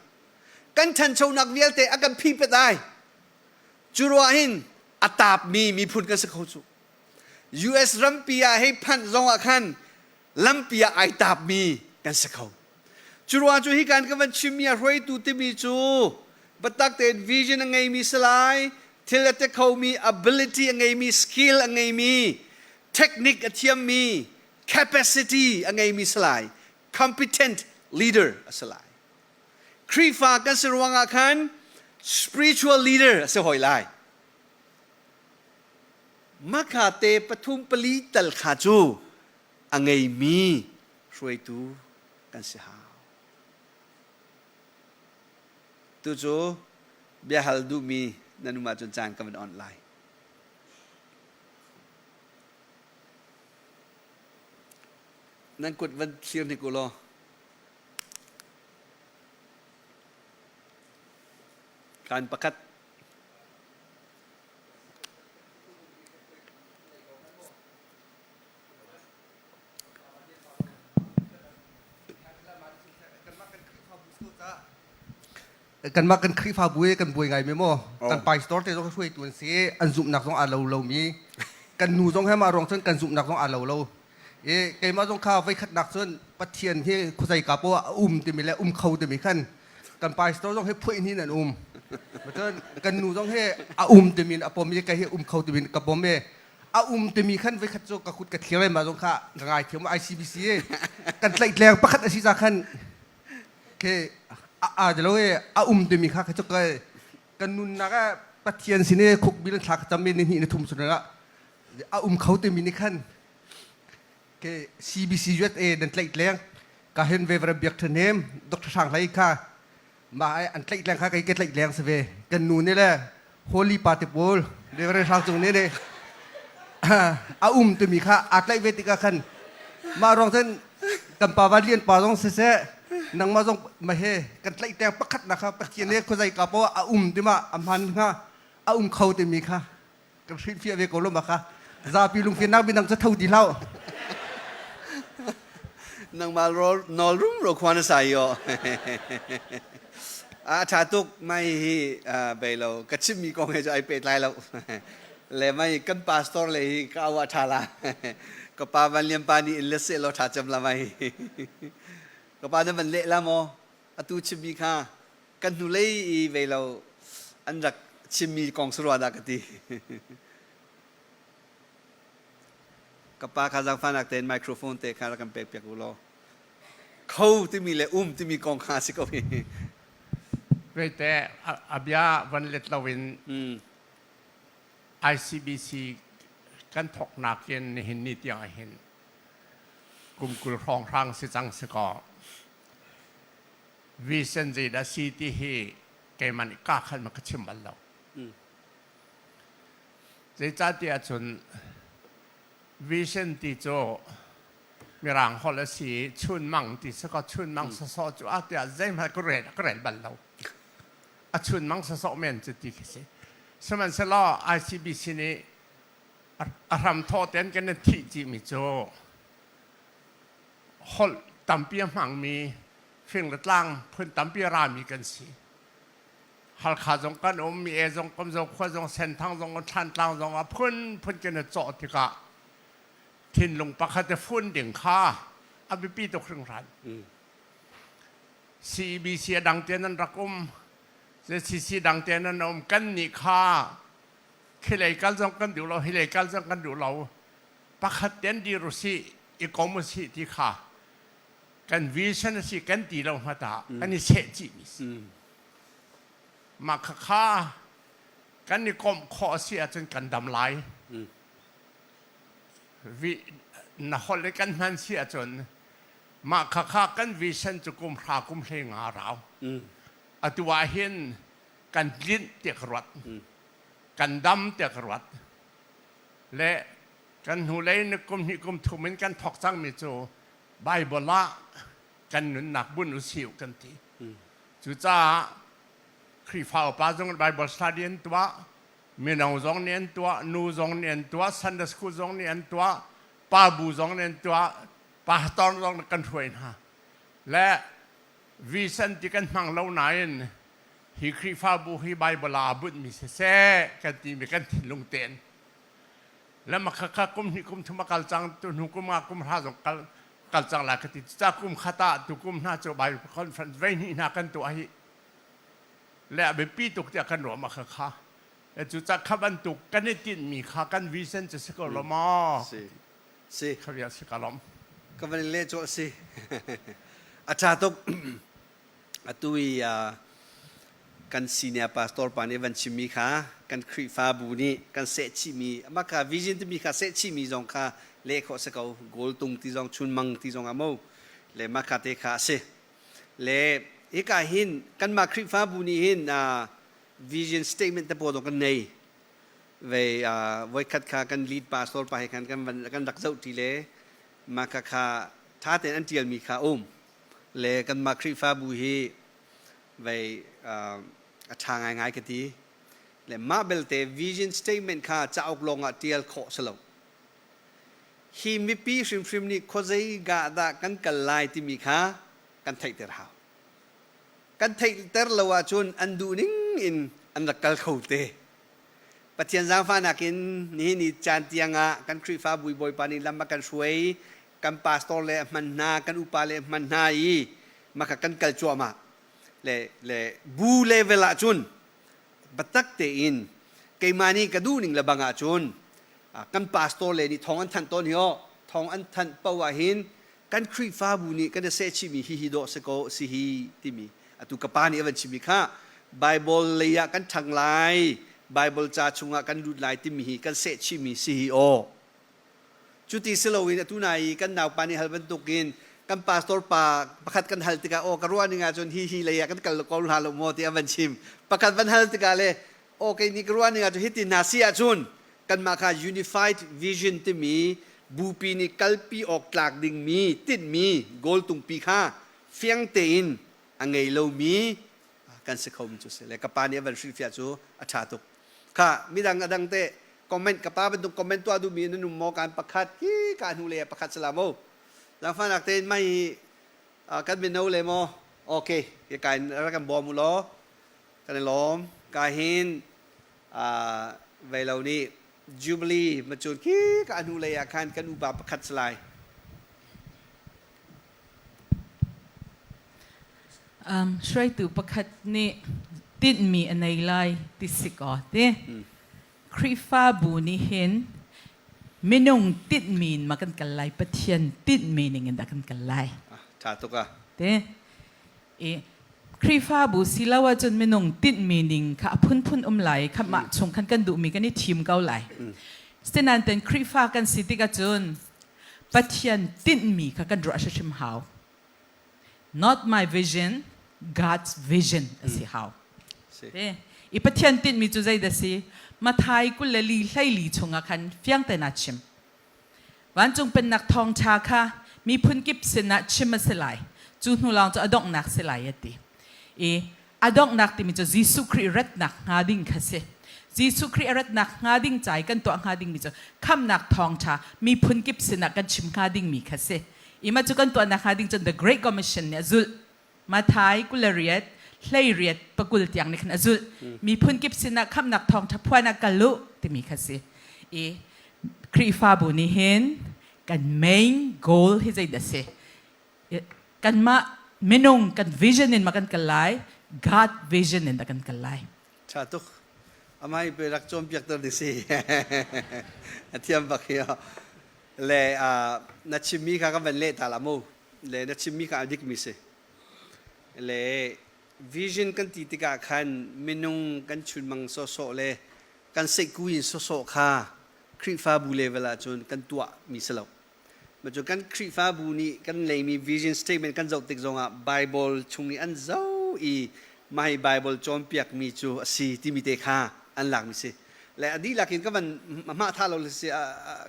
S1: Kan ṭhanchonak vialte a kan phipet ai. Cu ruah hin a taapmi miphun kan si kho cu. US rampi ah hei phanh zong ah khan lampi ah ai taapmi kan si kho. Cu ruang cu hi kan ka van chimmi ah hruaitu timi cu biatak tein vision a ngeimi si lai, thil a te khomi, ability a ngeimi, skill a ngeimi, technique a thiammi, capacity a ngeimi si lai, competent leader a si lai. Khrihfa kan si ruangah khan spiritual leader a si hoi lai. Makha te pathum pali tal kha cu a ngeimi hruaitu kan si hau. Tu cu biahal duhmi nan um ahcun caan ka van on lai. Nan kut van thlir hnik u law. Kaan pakhat.
S3: Kanmah kan Khrihfabu i kan buai ngai mi maw kan pastor te zong hruaitu an si, an zumhnak zong aa lo lomi, kan nu zong he mah ruang cun kan zumhnak zong aa lo lo i keimah zong kha voikhatnak cun Pathian hi khuazei ka poah a um timi le um kho timi khan kan pastor zong hi phuih hin an um. Cun kan nu zong hi a um timi a pom i kei hi um kho timi ka pom i a um timi khan voikhat cu ka kut ka thlir ai, mah zong kha ka ngai thiam. ICBC kan tlaihtleng pakhat a si ca khan ke a lo e a um timi kha ka kan nunnak ah Pathian sin i khuk bil thla ka cam i ni hnih ni thum chungah a um kho timi ni khan ke CBC USA nan tlaihtleng ka hen ve vara biak thanem Dr. Hrang Hlei kha ma an tlaihtleng kha kai ke tlaihtleng se ve kan nu ne le Holy Party pawl Reverend Hrang Cung ne ne a um timi kha aa tlaih ve tikah khan mah ruang cun kan pa van lian pa zong siseh, nangmah zong ma he kan tlaih teng pakhat nak kha Pathian he khuazei ka poah a um tima a hman hnga, a um kho timi kha kan hrilhfiah ve ko lo ma kha zapi lungfiannak minang cu tho ti hlah.
S1: Nangmah nawl rum ro khua na sai yo. A tha tuk mai hi bei lo ka chimmi kong he cu ai pehtlai lo le mai kan pastor le hi ka awa tha la ka pa van liam pa nih in le se lo tha cem la mai ka pa na van leh la maw atu chimmi kha kan hnulei i vei lo an rak chimmi kong sarua dah ka ti. Ka pa kha zaangfahnak tein microphone te kha rak kan pek piak u law. Kho timi le um timi kong kha si ko hi.
S4: Veite a bia van let loin ICBC kan thoknak in nihin ni tiang hin kum 20 hrawnghrang si cang si kaw vision zeidah si ti hi keimah nih ka khan ma ka chim bal lo. Zeicahtiah cun vision ti cu Mirang holh a si i chunmang ti si kaw chunmang sawsawh cu ah tiah zeihmanh ka rel bal lo. A chunmang sawsawh men cu ti khi si. Sihmanhsehlaw ICBC nih a hramthawh tein kan i thih cihmi cu holh tampi a hmangmi fing le tlang phun tampi a rami kan si. Halkha zong kan um, Mi E zong kan Zokhua zong, Senthang zong, Thlantlang zong a phunphun kan i cawh tikah thinlung pakhat i fun ding kha a biapi tuk hringhran. CEBC a dang tein an rak um, ZCC dang tein an um, kan nih kha khilei kal zong kan duh lo, hilei kal zong kan duh lo. Pakhat tein dir usih, i kom usih ti kha kan vision a si kan ti lo hmata kan i seh chihmi si. Mah khakha kan i komh khawh a si ahcun kan dam lai. Na holh i kan hman si ahcun mah khakha kan vision cu kum hra kum hlei nga rau. Atu ah hin kan tlinh tiah ka ruat. Kan dam tiah ka ruat. Le kan hnulei ni kum hnih kum thum in kan thawk cangmi cu Bible ah kan nunnak bunh u sih kan ti. Cucaah Khrihfa upa zong Bible study an tuah, mino zong nih an tuah, nu zong nih an tuah, Sunday school zong nih an tuah, pa bu zong nih an tuah, pastor zong nih kan hruai hna. Le vision ti kan hmang lo nain hi Khrihfabu hi Bible ah aa bunhmi siseh kan timi kan thinlung tein le makhakha kum hnih kum thum a kal cang, tu hnu kum nga kum hra zong kal kal cang lai ka ti. Cucaah kum khat ah tu kum hna cu Bible conference vei hnih hna kan tuah hi le a biapi tuk tiah kan ruah makhakha. Cucaah kha bantuk kan i tinhmi kha kan vision cu si ko lo maw?
S1: Si. Si.
S4: Kha bia si ka lawm.
S1: Ka van in leh cawh si. A ṭha tuk. Atu i kan senior pastor pa nih van chimmi kha kan Khrihfabu nih kan sehchihmi, amah kha vision timi kha sehchihmi zong kha leh khawh si ko, goal tung ti zong, chunmang ti zong ah mo le mah kha te kha a si. Le Hika hin kanmah Khrihfabu nih hin vision statement te pawl kan nei. Ve voikhat kha kan lead pastor pa he khan kan van kan rak zoh ṭi le mah kha kha ṭha tein an ṭialmi kha um. Le kanmah Khrihfabu hi vei a ṭha ngaingai ka ti. Le mah belte vision statement kha cauk lawng ah ṭial khawh si lo. Hi mipi hrimhrim nih khuazei ga dah kan kal lai timi kha kan theihter hau. Kan theihter lo ahcun an duh ning in an rak kal kho te. Pathian zaangfahnak in nihin ni caan tiang ah kan Khrihfabu Bawipa nih lam a kan hruai, kan pastor le a hman hna, kan upa le a hman hna i maka kan kal cuahmah. Le, le bu level ahcun biatak tein keimah nih ka duh ning le bang ahcun kan pastor le nih thawng an thanh tawn hi aw thawng an thanh paoh ah hin kan Khrihfabu nih kan i sehchihmi hihi dawh si ko si hi timi atu ka pa nih a van chimmi kha Bible lei ah kan ṭhang lai Bible ca chungah kan lut lai timi hi kan sehchihmi si hi aw cuti si loin atu nai i kan naupa nih hal bantukin kan pastor pa pakhat kan hal tikah aw ka ruah ning ahcun hi hi lei ah kan kal ko hna lo maw ti a van chim pakhat van hal tikah le aw kei nih ka ruah ning ahcun hiti hna si ahcun kanmah kha unified vision timi bupi nih kalpi awk tlak dingmi tinhmi goal tungpi kha fiang tein a ngei lomi kan si kho mi cu si le ka pa nih a van hrilhfiah cu a ṭha tuk kha midang a dang te comment ka pa bantuk comment tuah duhmi nan um maw kan pakhat hi ka hnu le pakhat salam o langfanak tein mai kan mino le maw okay ka in rak kan bawm u law kan i lawm ka hin vei lo nih Jubilee macun khi ka hnu lei ah khan kan upa pakhat si lai.
S5: Hruaitu pakhat nih tinhmi a nei lai ti si kaw ti. Khrihfabu nih hin minung tinhmi in ma kan kal lai Pathian tinhmi ning in dah kan kal lai.
S1: Tha tuk ah.
S5: Ti. I Khrihfabu silo ahcun minung tinhmi ning kha a phunphun um lai kha mah chung khan kan duhmi kan i thim ko lai. Sinain ten Khrihfa kan si tik ahcun Pathian tinhmi kha kan ruah hrimhrim hau. Not my vision, God's vision a si hau. Te i Pathian tinhmi cu zei dah si? Mathai 24 hlei li chungah khan fiang tein aa chim. Vancung Pennak thawngṭha kha miphun kip sinah chim a si lai. Cu hnu lawng cu a donghnak si lai a ti. I a donghnak timi cu Jesuh Khrih ratnak hnga ding kha si. Jesuh Khrih a ratnak hnga ding ca i kan tuah hnga dingmi cu khamhnak thawngṭha miphun kip sinah kan chim hnga dingmi kha si. I mah cu kan tuahnak hnga ding cun The Great Commission nih a zulh. Mathai 28 18 pakul tiang nih khan a zulh. Miphun kip sinah khamhnak thawngṭha phuan ah kal u timi kha si. I Khrihfabu nih hin kan main goal hi zeidah si? Kanmah minung kan vision in ma kan kal lai, God vision in dah kan kal lai.
S1: Ṭha tuk. Amah hi pe rak cawnpiak ter ding si. A thiam bak hi. Le na chimmi kha kan van leh ta la mu. Le na chimmi kha a dikmi si. Le vision kan ti tikah khan minung kan chunmang sawsawh le kan seihku in sawsawh kha Khrihfabu level ahcun kan tuahmi si lo. Macu kan Khrihfabu nih kan neimi vision statement kan zoh tik zongah Bible chung i an zoh i mah hi Bible cawnpiakmi cu a si timi te kha an lakmi si. Le a dihlak in ka van hmah tha lo si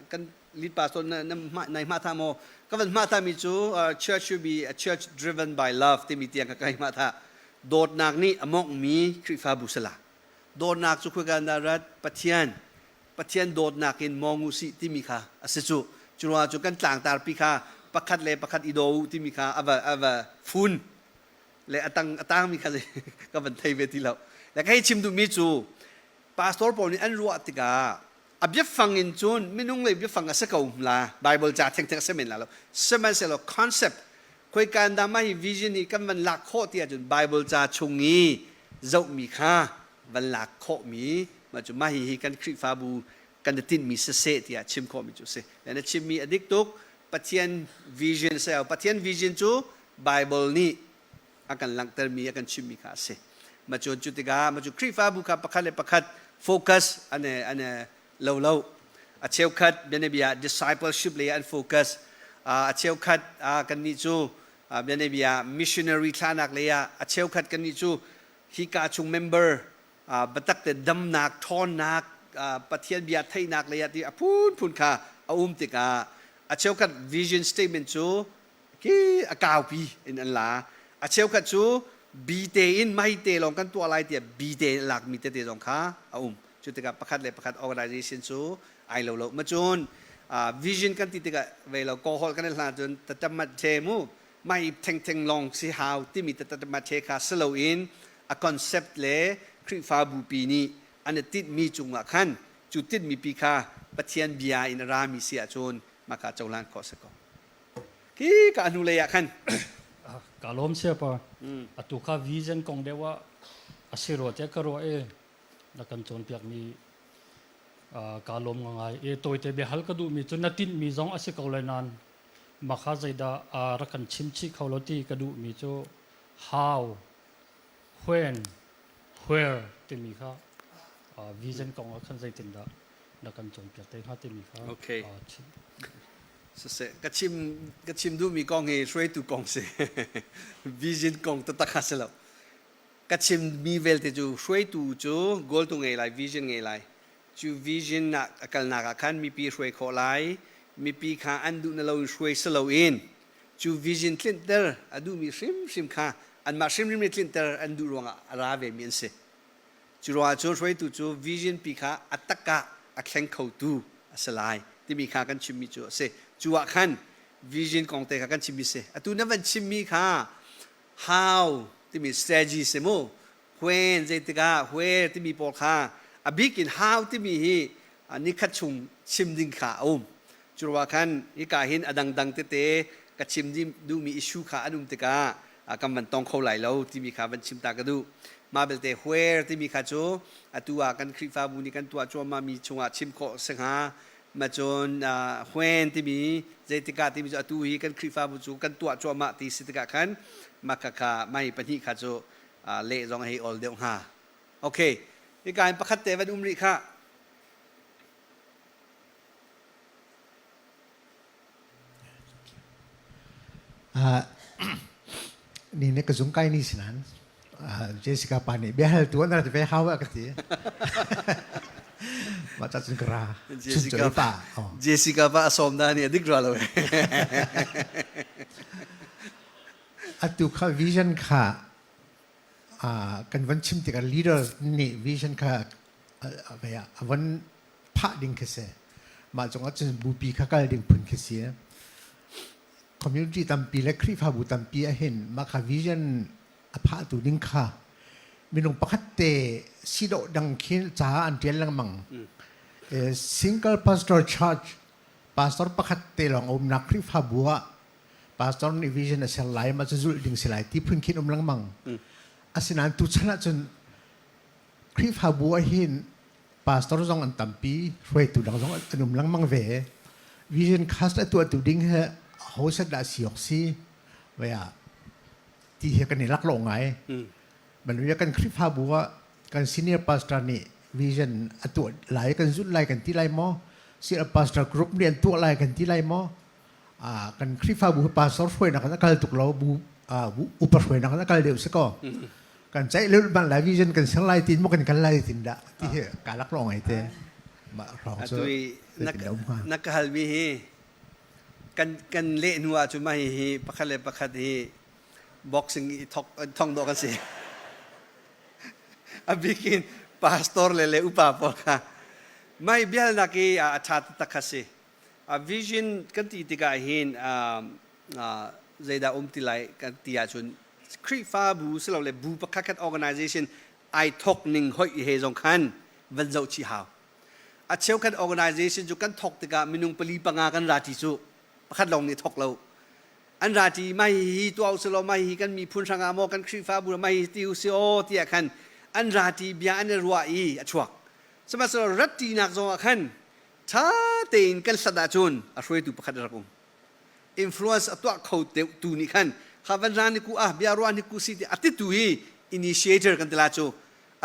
S1: kan lead pastor na nai hmah tha maw? Ka van hmah tha mi cu church should be a church driven by love timi tiang ka kai hmah tha. Dawtnak nih a mawngmi Khrihfabu sala. Dawtnak cu khuika na rat Pathian Pathian dawtnak in mawng u sih timi kha a si cu. Cu ruangah cu kan tlangtarpi kha pakhat le pakhat i daw u timi kha a va a va fun le a tang a tangmi kha ka van thei ve ti lo. Le ka hei chim duhmi cu pastor pawl nih an ruah tikah a biafang in cun minung lei biafang a si ko la Bible ca thengtheng a si men la lo sihmanhsehlaw concept khoika in dah mah hi vision hi kan van lak khawh ti ahcun Bible ca chung i zohmi kha van lak khawhmi mah cu mah hihi kan Khrihfabu kan i tinhmi siseh tiah chim khawhmi cu a si. Le na chimmi a dik tuk. Pathian vision a si. Pathian vision cu Bible nih a kan langhtermi a kan chimmi kha a si. Mah cu cu tikah mah cu Khrihfabu kha pakhat le pakhat focus an an lo lo. A cheukhat bianabia discipleship lei an focus. A cheukhat kannih cu Bianabia missionary thlanak lei ah a cheukhat kan nih cu hika chung member biatak te damnak, ṭhawnnak, Pathian bia theihnak lei ah ti a phunphun kha a um tikah a cheukhat vision statement cu ki a kaupi in an la. A cheukhat cu bi te in mai te lawng kan tuah lai tiah bi te in lakmi tete zong kha a um. Cu tikah pakhat le pakhat organization cu ai lo lo. Macun vision kan ti tikah vei lo kawhol kan i hlan cun tatamat the mu mai thengtheng lawng si hau timi tatamat the kha si loin a concept le Khrihfabu pi nih an i tinhmi cungah khan cu tinhmi pi kha Pathian bia in a rami si ahcun maka cohlan khawh si ko. Khi ka hnu lei ah khan
S6: Ka lawm siapa. Atu kha vision kong deuh ah a si rua tiah ka ruah i na kan cawnpiakmi ka lawm ngai. I tawite biahal ka duhmi cu na tinhmi zong a si ko lai nain mah kha zeidah rak kan chim chih kho lo ti ka duhmi cu how, when, where timi kha vision kong ah khan zeitindah na kan cawnpiak te hnga timi kha
S1: Okay.
S6: chim.
S1: Siseh, ka chim ka chim duhmi kong hi hruaitu kong si. Vision kong taktak kha si lo. Ka chimmi vialte cu hruaitu cu goal tu ngei lai, vision ngei lai. Cu vision ah a kalnak ah khan mipi hruai khawh lai, mipi kha an duh na loin hruai si loin cu vision tlinhter a duhmi hrimhrim kha anmah hrimhrim nih tlinhter an duh ruangah a ra vemi an si. Cu ruangah cun hruaitu cu vision pi kha a tak ah a thleng khotu a si lai timi kha kan chimmi cu a si. Cu ah khan vision kong te kha kan chimmi si. Atu na van chimmi kha how timi strategy si mu when zeitikah where timi pawl kha a bik in how timi hi nikhat chung chim ding kha a um. Cu ruangah khan hika hin a dangdang tete ka chim duhmi issue kha an um tikah kan van tong kho lai lo timi kha van chim ta ka duh. Mah belte where timi kha cu atu ah kan Khrihfabu nih kan tuah cuahmahmi chungah chim khawh si hnga. Ma cun when timi zeitikah timi cu atu hi kan Khrihfabu cu kan tuah cuahmah ti si tikah khan mah kha kha mai pahnih kha cu leh zong hei ol deuh hnga. Okay, hika in pakhat te van um rih kha.
S7: Ni ne ka zung kai ni sinan Jessica pa nih biahal tu an rat ve hau a ka ti. Mah ca cun ka ra.
S1: Jessica pa Jessica pa a sawm da ni a dik ra lo.
S7: Atu kha vision kha kan van chim tikah leader nih vision kha a van phah ding khi si. Mah cungah cun bupi kha kal ding phun khi si. Community tampi le Khrihfabu tampi ahhin mah kha vision a phahtu ding kha minung pakhat te si dawh dang khi ca an ṭial lengmang. Single pastor church pastor pakhat te lawng a umnak Khrihfabu ah pastor nih vision a ser lai mah cu zulh ding si lai ti phun khin um lengmang. Asinain tuchan ahcun Khrihfabu ahhin pastor zong an tampi, hruaitu dang zong an um lengmang ve. Vision cast a tuahtu ding hi ho set dah si awk si? Vaya ti hi kan i laklawh ngai. Maluya kan Khrihfabu ah kan senior pastor nih vision a tuah lai kan zulh lai kan ti lai maw? Senior pastor group nih an tuah lai kan ti lai maw? Kan Khrihfabu pastor hruainak an kal tuk lo bu upa hruainak an kal deuh si ko kan ceih lul ban lai vision kan ser lai tin mo kan kal lai tin dah ti hi ka lak lo ngai te mah hrawng cu
S1: na ka hal mi hi kan kan leh hnu ah cun mah hi pakhat le pakhat hi boxing i thok thong dawh kan si a bikin pastor le le upa pawl kha mai bialnak i a ṭha taktak kha si A vision kan ti tikah hin zeidah um ti lai kan ti ahcun Khrihfabu silole bu pakhat khat organization ai thok ning hoih he zong khan van zoh chih hau. A cheukhat organization cu kan thok tikah minung pali panga kan ra ti cu pakhat lawng nih thok lo. An ra ti mai hi tuah usih law mai hi kan miphun hrangah maw kan Khrihfabu mai hi ti usih aw tiah khan an ra ti bia an i ruah i a chuak. Sihmanhsehlaw rat tinak zong ah khan ṭha tein kan hlat ahcun a hruaitu pakhat a rak um. Influence a tuah kho deuhtu nih khan kha van ra ni ku ah bia ruah ni ku si ti a titu hi initiator kan ti la cu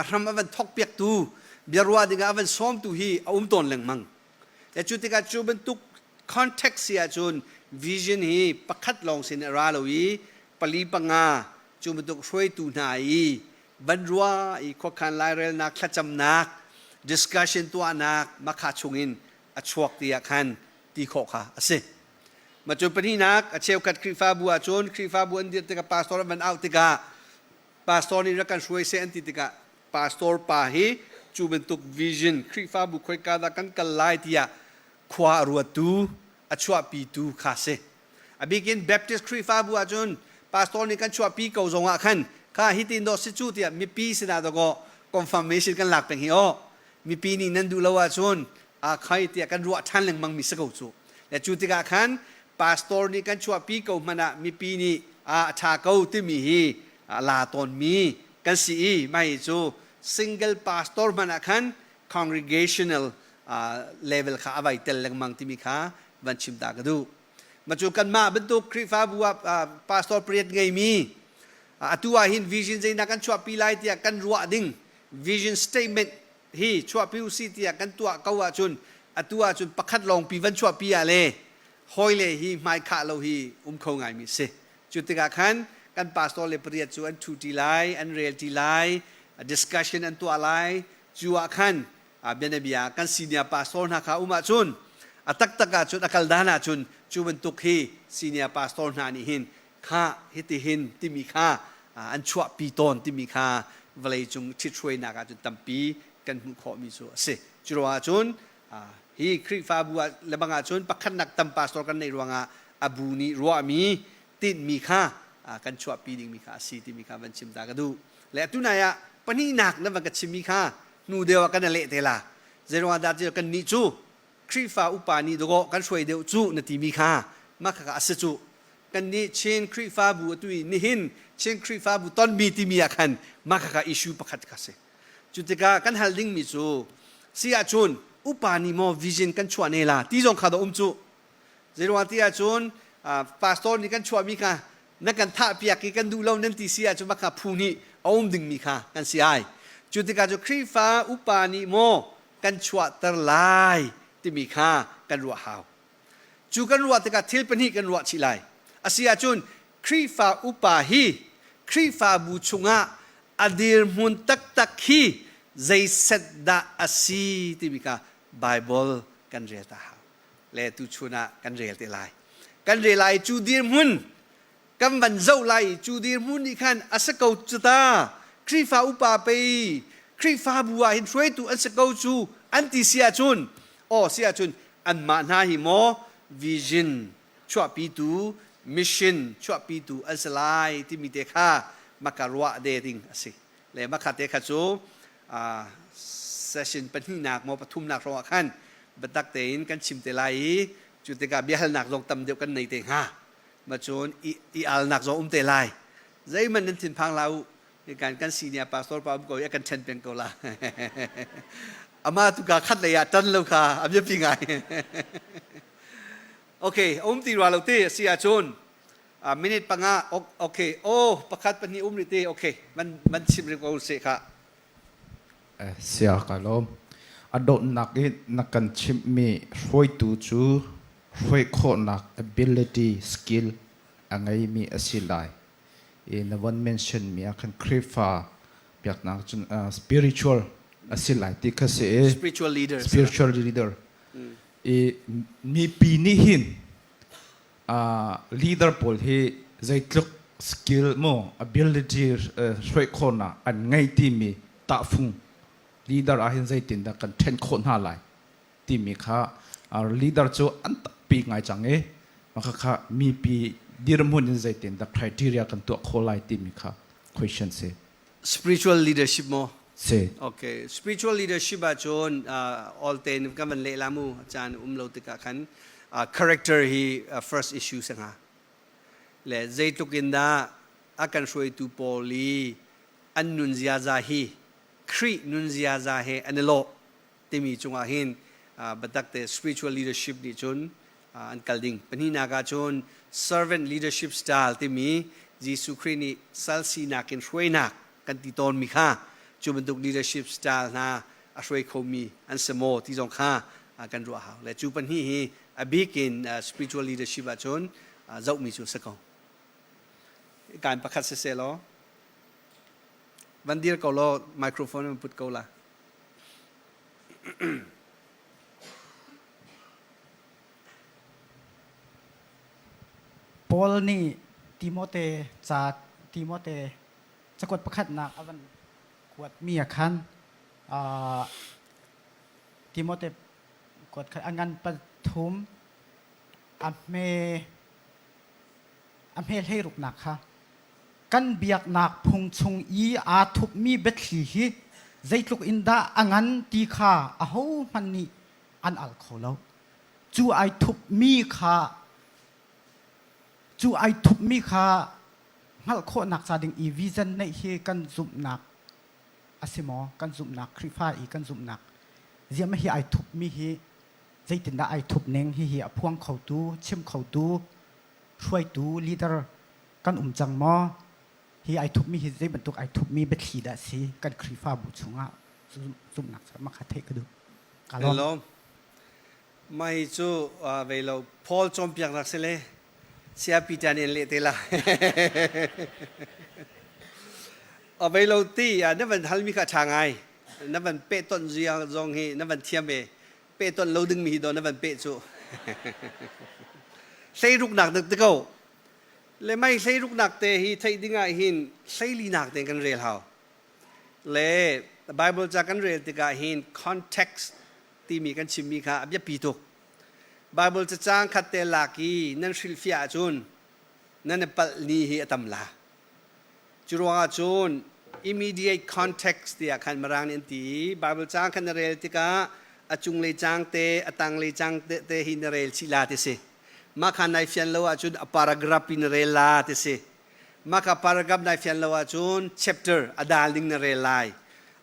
S1: a hram a van thok piaktu bia ruah dingah a van sawmtu hi a um tawn lengmang. Le cu tikah cu bantuk context si ahcun vision hi pakhat lawng sin a ra lo i. Pali panga cu bantuk hruaitu hna i van rua i khuakhan lairelnak thlacamnak discussion tuahnak makha chungin a chuak ti ah khan ti khawh kha a si. Ma cu pahnihnak a cheukhat Khrihfabu ahcun Khrihfabu an dirh tikah pastor an van auh tikah pastor nih rak kan hruai seh an ti tikah pastor pa hi cu bantuk vision Khrihfabu khoika dah kan kal lai tiah khua a ruattu a chuahpitu kha si. A bikin Baptist Khrihfabu ahcun pastor nih kan chuahpi ko zong ah khan kha hitin dawh si cu tiah mipi sinah dawkaw confirmation kan lak peng hi aw mipi nih nan duh lo ahcun a khai tiah kan ruah ṭhan lengmang mi si ko cu. Le cu tikah khan pastor nih kan chuahpi ko hmanh ah mipi nih a ṭha ko timi hi a la tawnmi kan si i mah hi cu single pastor hmanh ah khan congregational level kha a vai tel lengmang timi kha van chim ta ka duh. Ma cu kanmah bantuk Khrihfabu ah pastor pariat ngeimi atu ah hin vision zeinak kan chuahpi lai tiah kan ruah ding vision statement hi chuahpi usih tiah kan tuah ko ahcun atu ahcun pakhat lawngpi van chuahpi ah le hawile hi hmaikhah lo hi um kho ngaimi si. Cu tikah khan kan pastor le pariat cu an ṭhu ṭi lai, an rel ṭi lai, discussion an tuah lai. Cu ah khan bianabia kan senior pastor hna kha um ahcun a taktak ahcun a kal dan ahcun cu bantuk hi senior pastor hna nih hin kha hitihin timi kha an chuahpi tawn timi kha vawleicung ṭhithruainak ahcun tampi kan hmuh khawhmi cu a si. Cu ruangah cun hi Khrihfabu ah lebang ahcun pakhatnak tam pastor kan neih ruangah a bu nih ruahmi tinhmi kha kan chuahpi dingmi kha a si timi kha van chim ta ka duh. Le atu nai ah pahnihnak na van ka chimmi kha hnu deuh ah kan leh te la. Zeiruangah dah ti kan nih cu Khrihfa upa nih dawh kan hruai deuh cu na timi kha mah kha a si cu. Kannih Chin Khrihfabu atu i nihin Chin Khrihfabu tonmi timi ah khan mah kha issue pakhat kha si. Cu tikah kan hal dingmi cu si ahcun upa nih maw vision kan chuah ne la ti zong kha dah um cu. Zeiruang ti ahcun pastor nih kan chuahmi kha na kan thahpiak i kan duh lo nan ti si ahcun mah kha phu nih a um dingmi kha kan si ai. Cu tikah cu Khrihfa upa nih maw kan chuahter lai timi kha kan ruah hau. Cu kan ruah tikah thil pahnih kan ruah chih lai. A si ahcun Khrihfa upa hi Khrihfabu chungah a dirhmun taktak hi zeiset dah a si timi kha Bible kan rel ta hau. Le tuchun ah kan rel te lai. Kan rel lai cu dirhmun kan van zoh lai cu dirhmun nih khan a si ko cu ta Khrihfa upa pei Khrihfabu ah hin hruaitu an si ko cu an ti si ahcun aw si ahcun anmah hna hi maw vision chuahpitu mission chuahpitu an si lai timi te kha maka ruah de ding a si le makha te kha cu session pahnihnak maw pathumnak hrawng ah khan biatak tein kan chim te lai i cu tikah biahalnak zong tam deuh kan nei te hnga ma cun i alnak zong um te lai zeihmanh nan thinphang la u kan kan senior pastor pa um ko i a kan ṭhen peng ko la ama tu ka khat lei ah ṭan lo kha a biapi ngai okay um ti rua lo te a si ahcun minute panga okay oh pakhat pahnih um rih te okay man man chim ring ko se kha
S8: Sia ka lawm. A dawtnak i na kan chimhmi hruaitu cu hruai khawhnak ability skill a ngeimi a si lai. I na von mention mi ah khan Khrihfa biaknak cun spiritual a si lai ti kha si i
S1: spiritual leader
S8: spiritual leader i mipi nih hin leader pawl hi zeitluk skill maw ability hruai khawhnak an ngei timi tahfung leader ah hin zeitindah kan ṭhen khawh hna lai timi kha leader cu an tampi ngai cang i mah kha mipi dirhmun in zeitindah criteria kan tuah khawh lai timi kha question si.
S1: Spiritual leadership maw?
S8: Si.
S1: Okay. Spiritual leadership ahcun all tein kan van leh la mu caan um lo tikah khan character hi first issue si hnga. Le zeitluk in dah a kan hruaitu pawl i an nun ziaza hi Khrih nun ziaza he an i lawh timi cungah hin biatak te spiritual leadership nih cun an kal ding. Pahnihnak ah cun servant leadership style timi Jesuh Khrih nih sal sinak in hruainak kan ti tawnmi kha cu bantuk leadership style hna a hruai khomi an si maw ti zong kha kan ruah hau. Le cu pahnih hi a bik in spiritual leadership ahcun zohmi cu a si ko. Kan pakhat siseh law. Van dir ko law microphone van put ko la.
S9: Paul nih Timote ca Timote cakuat pakhatnak a van kuatmi ah khan uh, Timote kuat khat a ngan pathum a hme a hme hleiruknak kha kan biaknak phung chung i aa thupmi biathli hi zeitluk in dah a ngan ti kha ahohmanh nih an al kho lo. Cu ai thupmi kha cu ai thupmi kha hngalh khawhnak ca ding i vision neih hi kan zumhnak a si maw? Kan zumhnak Khrihfa i kan zumhnak ziam hi ai thupmi hi zeitindah ai thup ning hihi a phuang khotu, chim khotu, hruaitu, leader kan um cang maw? Hi ai thupmi hi zei bantuk ai thupmi biathli dah si kan Khrihfabu chungah zumhnak cu mah kha theih ka duh. Ka lawm.
S1: Lawm. Mai cu vei lo Paul cawnpiaknak si le Saya Peter nih an leh te la. A vei lo ti na van halmi kha ṭha ngai. Na van pehtonh zong hi na van thiam ve. Pehtonh lo dingmi hi do na van peh cu. Hleiruknak dak te ko. Le mei hleiruknak te hi theih ding ah hin hleilinak te kan rel hau. Le Bible ca kan rel tikah hin context timi kan chimmi kha a biapi tuk. Bible cacang khat te lak i nan hrilhfiah ahcun nan i palh ni hi a tam la. Cu ruangah cun immediate context tiah khan Mirang nih an ti i Bible caang khan na rel tikah a cunglei caang te a tanglei caang te, te hi na rel chih la ti si. Mah kha nai fian lo ahcun a paragraph in na rel la ti si. Mah kha paragraph nai fian lo ahcun chapter a dal ding na rel lai.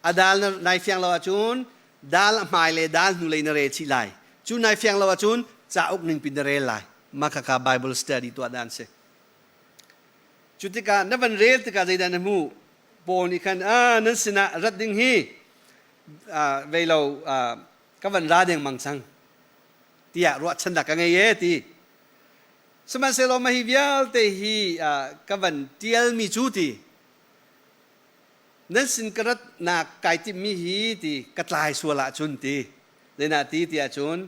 S1: A dal nai fiang lo ahcun dal a hmai le dal hnulei na rel chih lai. Cu nai fiang lo ahcun cauk ning pin na rel lai. Mah kha kha Bible study tuah dan si. Cu tikah na van rel tikah zeidah na hmuh? Paul nih khan ah nan sinah rat ding hi vei lo ka van ra dengmang cang tiah ruahchannak ka ngei e ti. Sihmanhsehlaw mah hi vialte hi ka van tialmi cu ti nan sin ka ratnak kai timhmi hi ti ka tlai sual ahcun ti zeinah ti tiah cun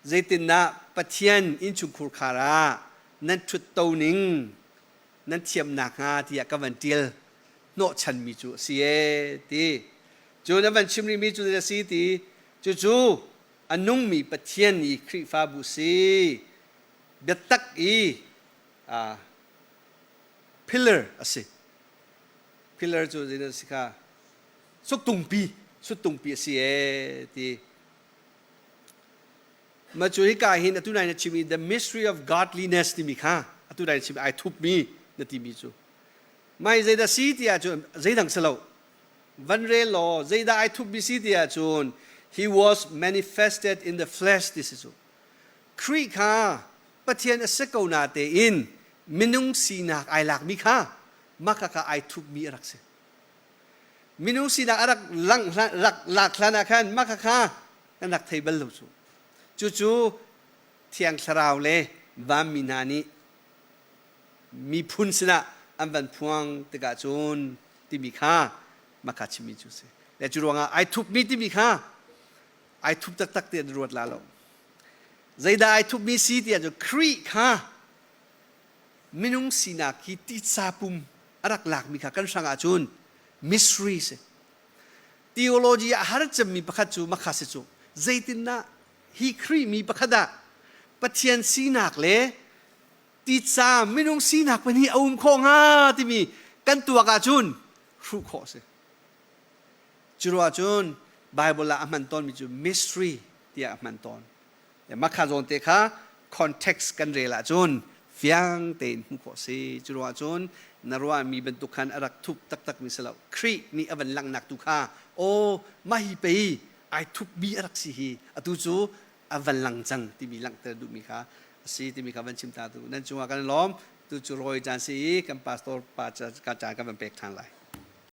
S1: Zeitindah Pathian innchungkhur khar ah nan ṭhutto ning nan thiam nakhnga tiah ka van ṭial hnawhchanmi cu a si ee ti. Cu na van chim rihmi cu a si ti cucu a nungmi Pathian i Khrihfabu si biatak i uh, pillar a si. Pillar cu zeidah a si kha suktungpi suttungpi a si ee ti. Mah cu hika hin atu nai na chim i the mystery of godliness timi kha atu nai na chim ai thupmi na timi cu mai zeidah si ti ahcun zeidang si lo van rel law zeidah ai thupmi si ti ahcun he was manifested in the flesh ti si cu Khrih kha Pathian a si ko na tein minung sinak ai lakmi kha mah kha ai thupmi a rak si minung sinak a rak lang rak lak hlan ah khan mah kha kan rak thei bal lo cu cucu thiang thlarau le vanmi hna nih miphun sinah an van phuang tikah cun timi kha maka chimmi cu si le cu ruangah ai thupmi timi kha ai thup taktak ti an ruat la lo zeidah ai thupmi si ti ahcun Khrih kha minung sinak hi titsa pum a rak lakmi kha kan hrang ahcun mystery si theology ah har cemmi pakhat cu makha si cu zeitindah hi Khrih mi pakhat ah Pathian sinak le titsa minung sinak pahnih a um khawh hnga timi kan tuak ahcun hruh khawh si cu ruah cun Bible ah a hman tawnmi cu mystery tiah a hman tawn Makha zawn te kha context kan rel ahcun fiang tein hmuh khawh si. Cu ruangah cun na ruahmi bantuk khan a rak thup taktakmi si lo. Khrih nih a van langhnak tu kha aw mah hi pei ai thupmi a rak si hi atu cu a van lang cang timi langhter duhmi kha a si timi kha van chim ta tu nan cungah kan lawm tu cu rawi caan si i kan pastor pa ca caan kan van pek ṭhan lai.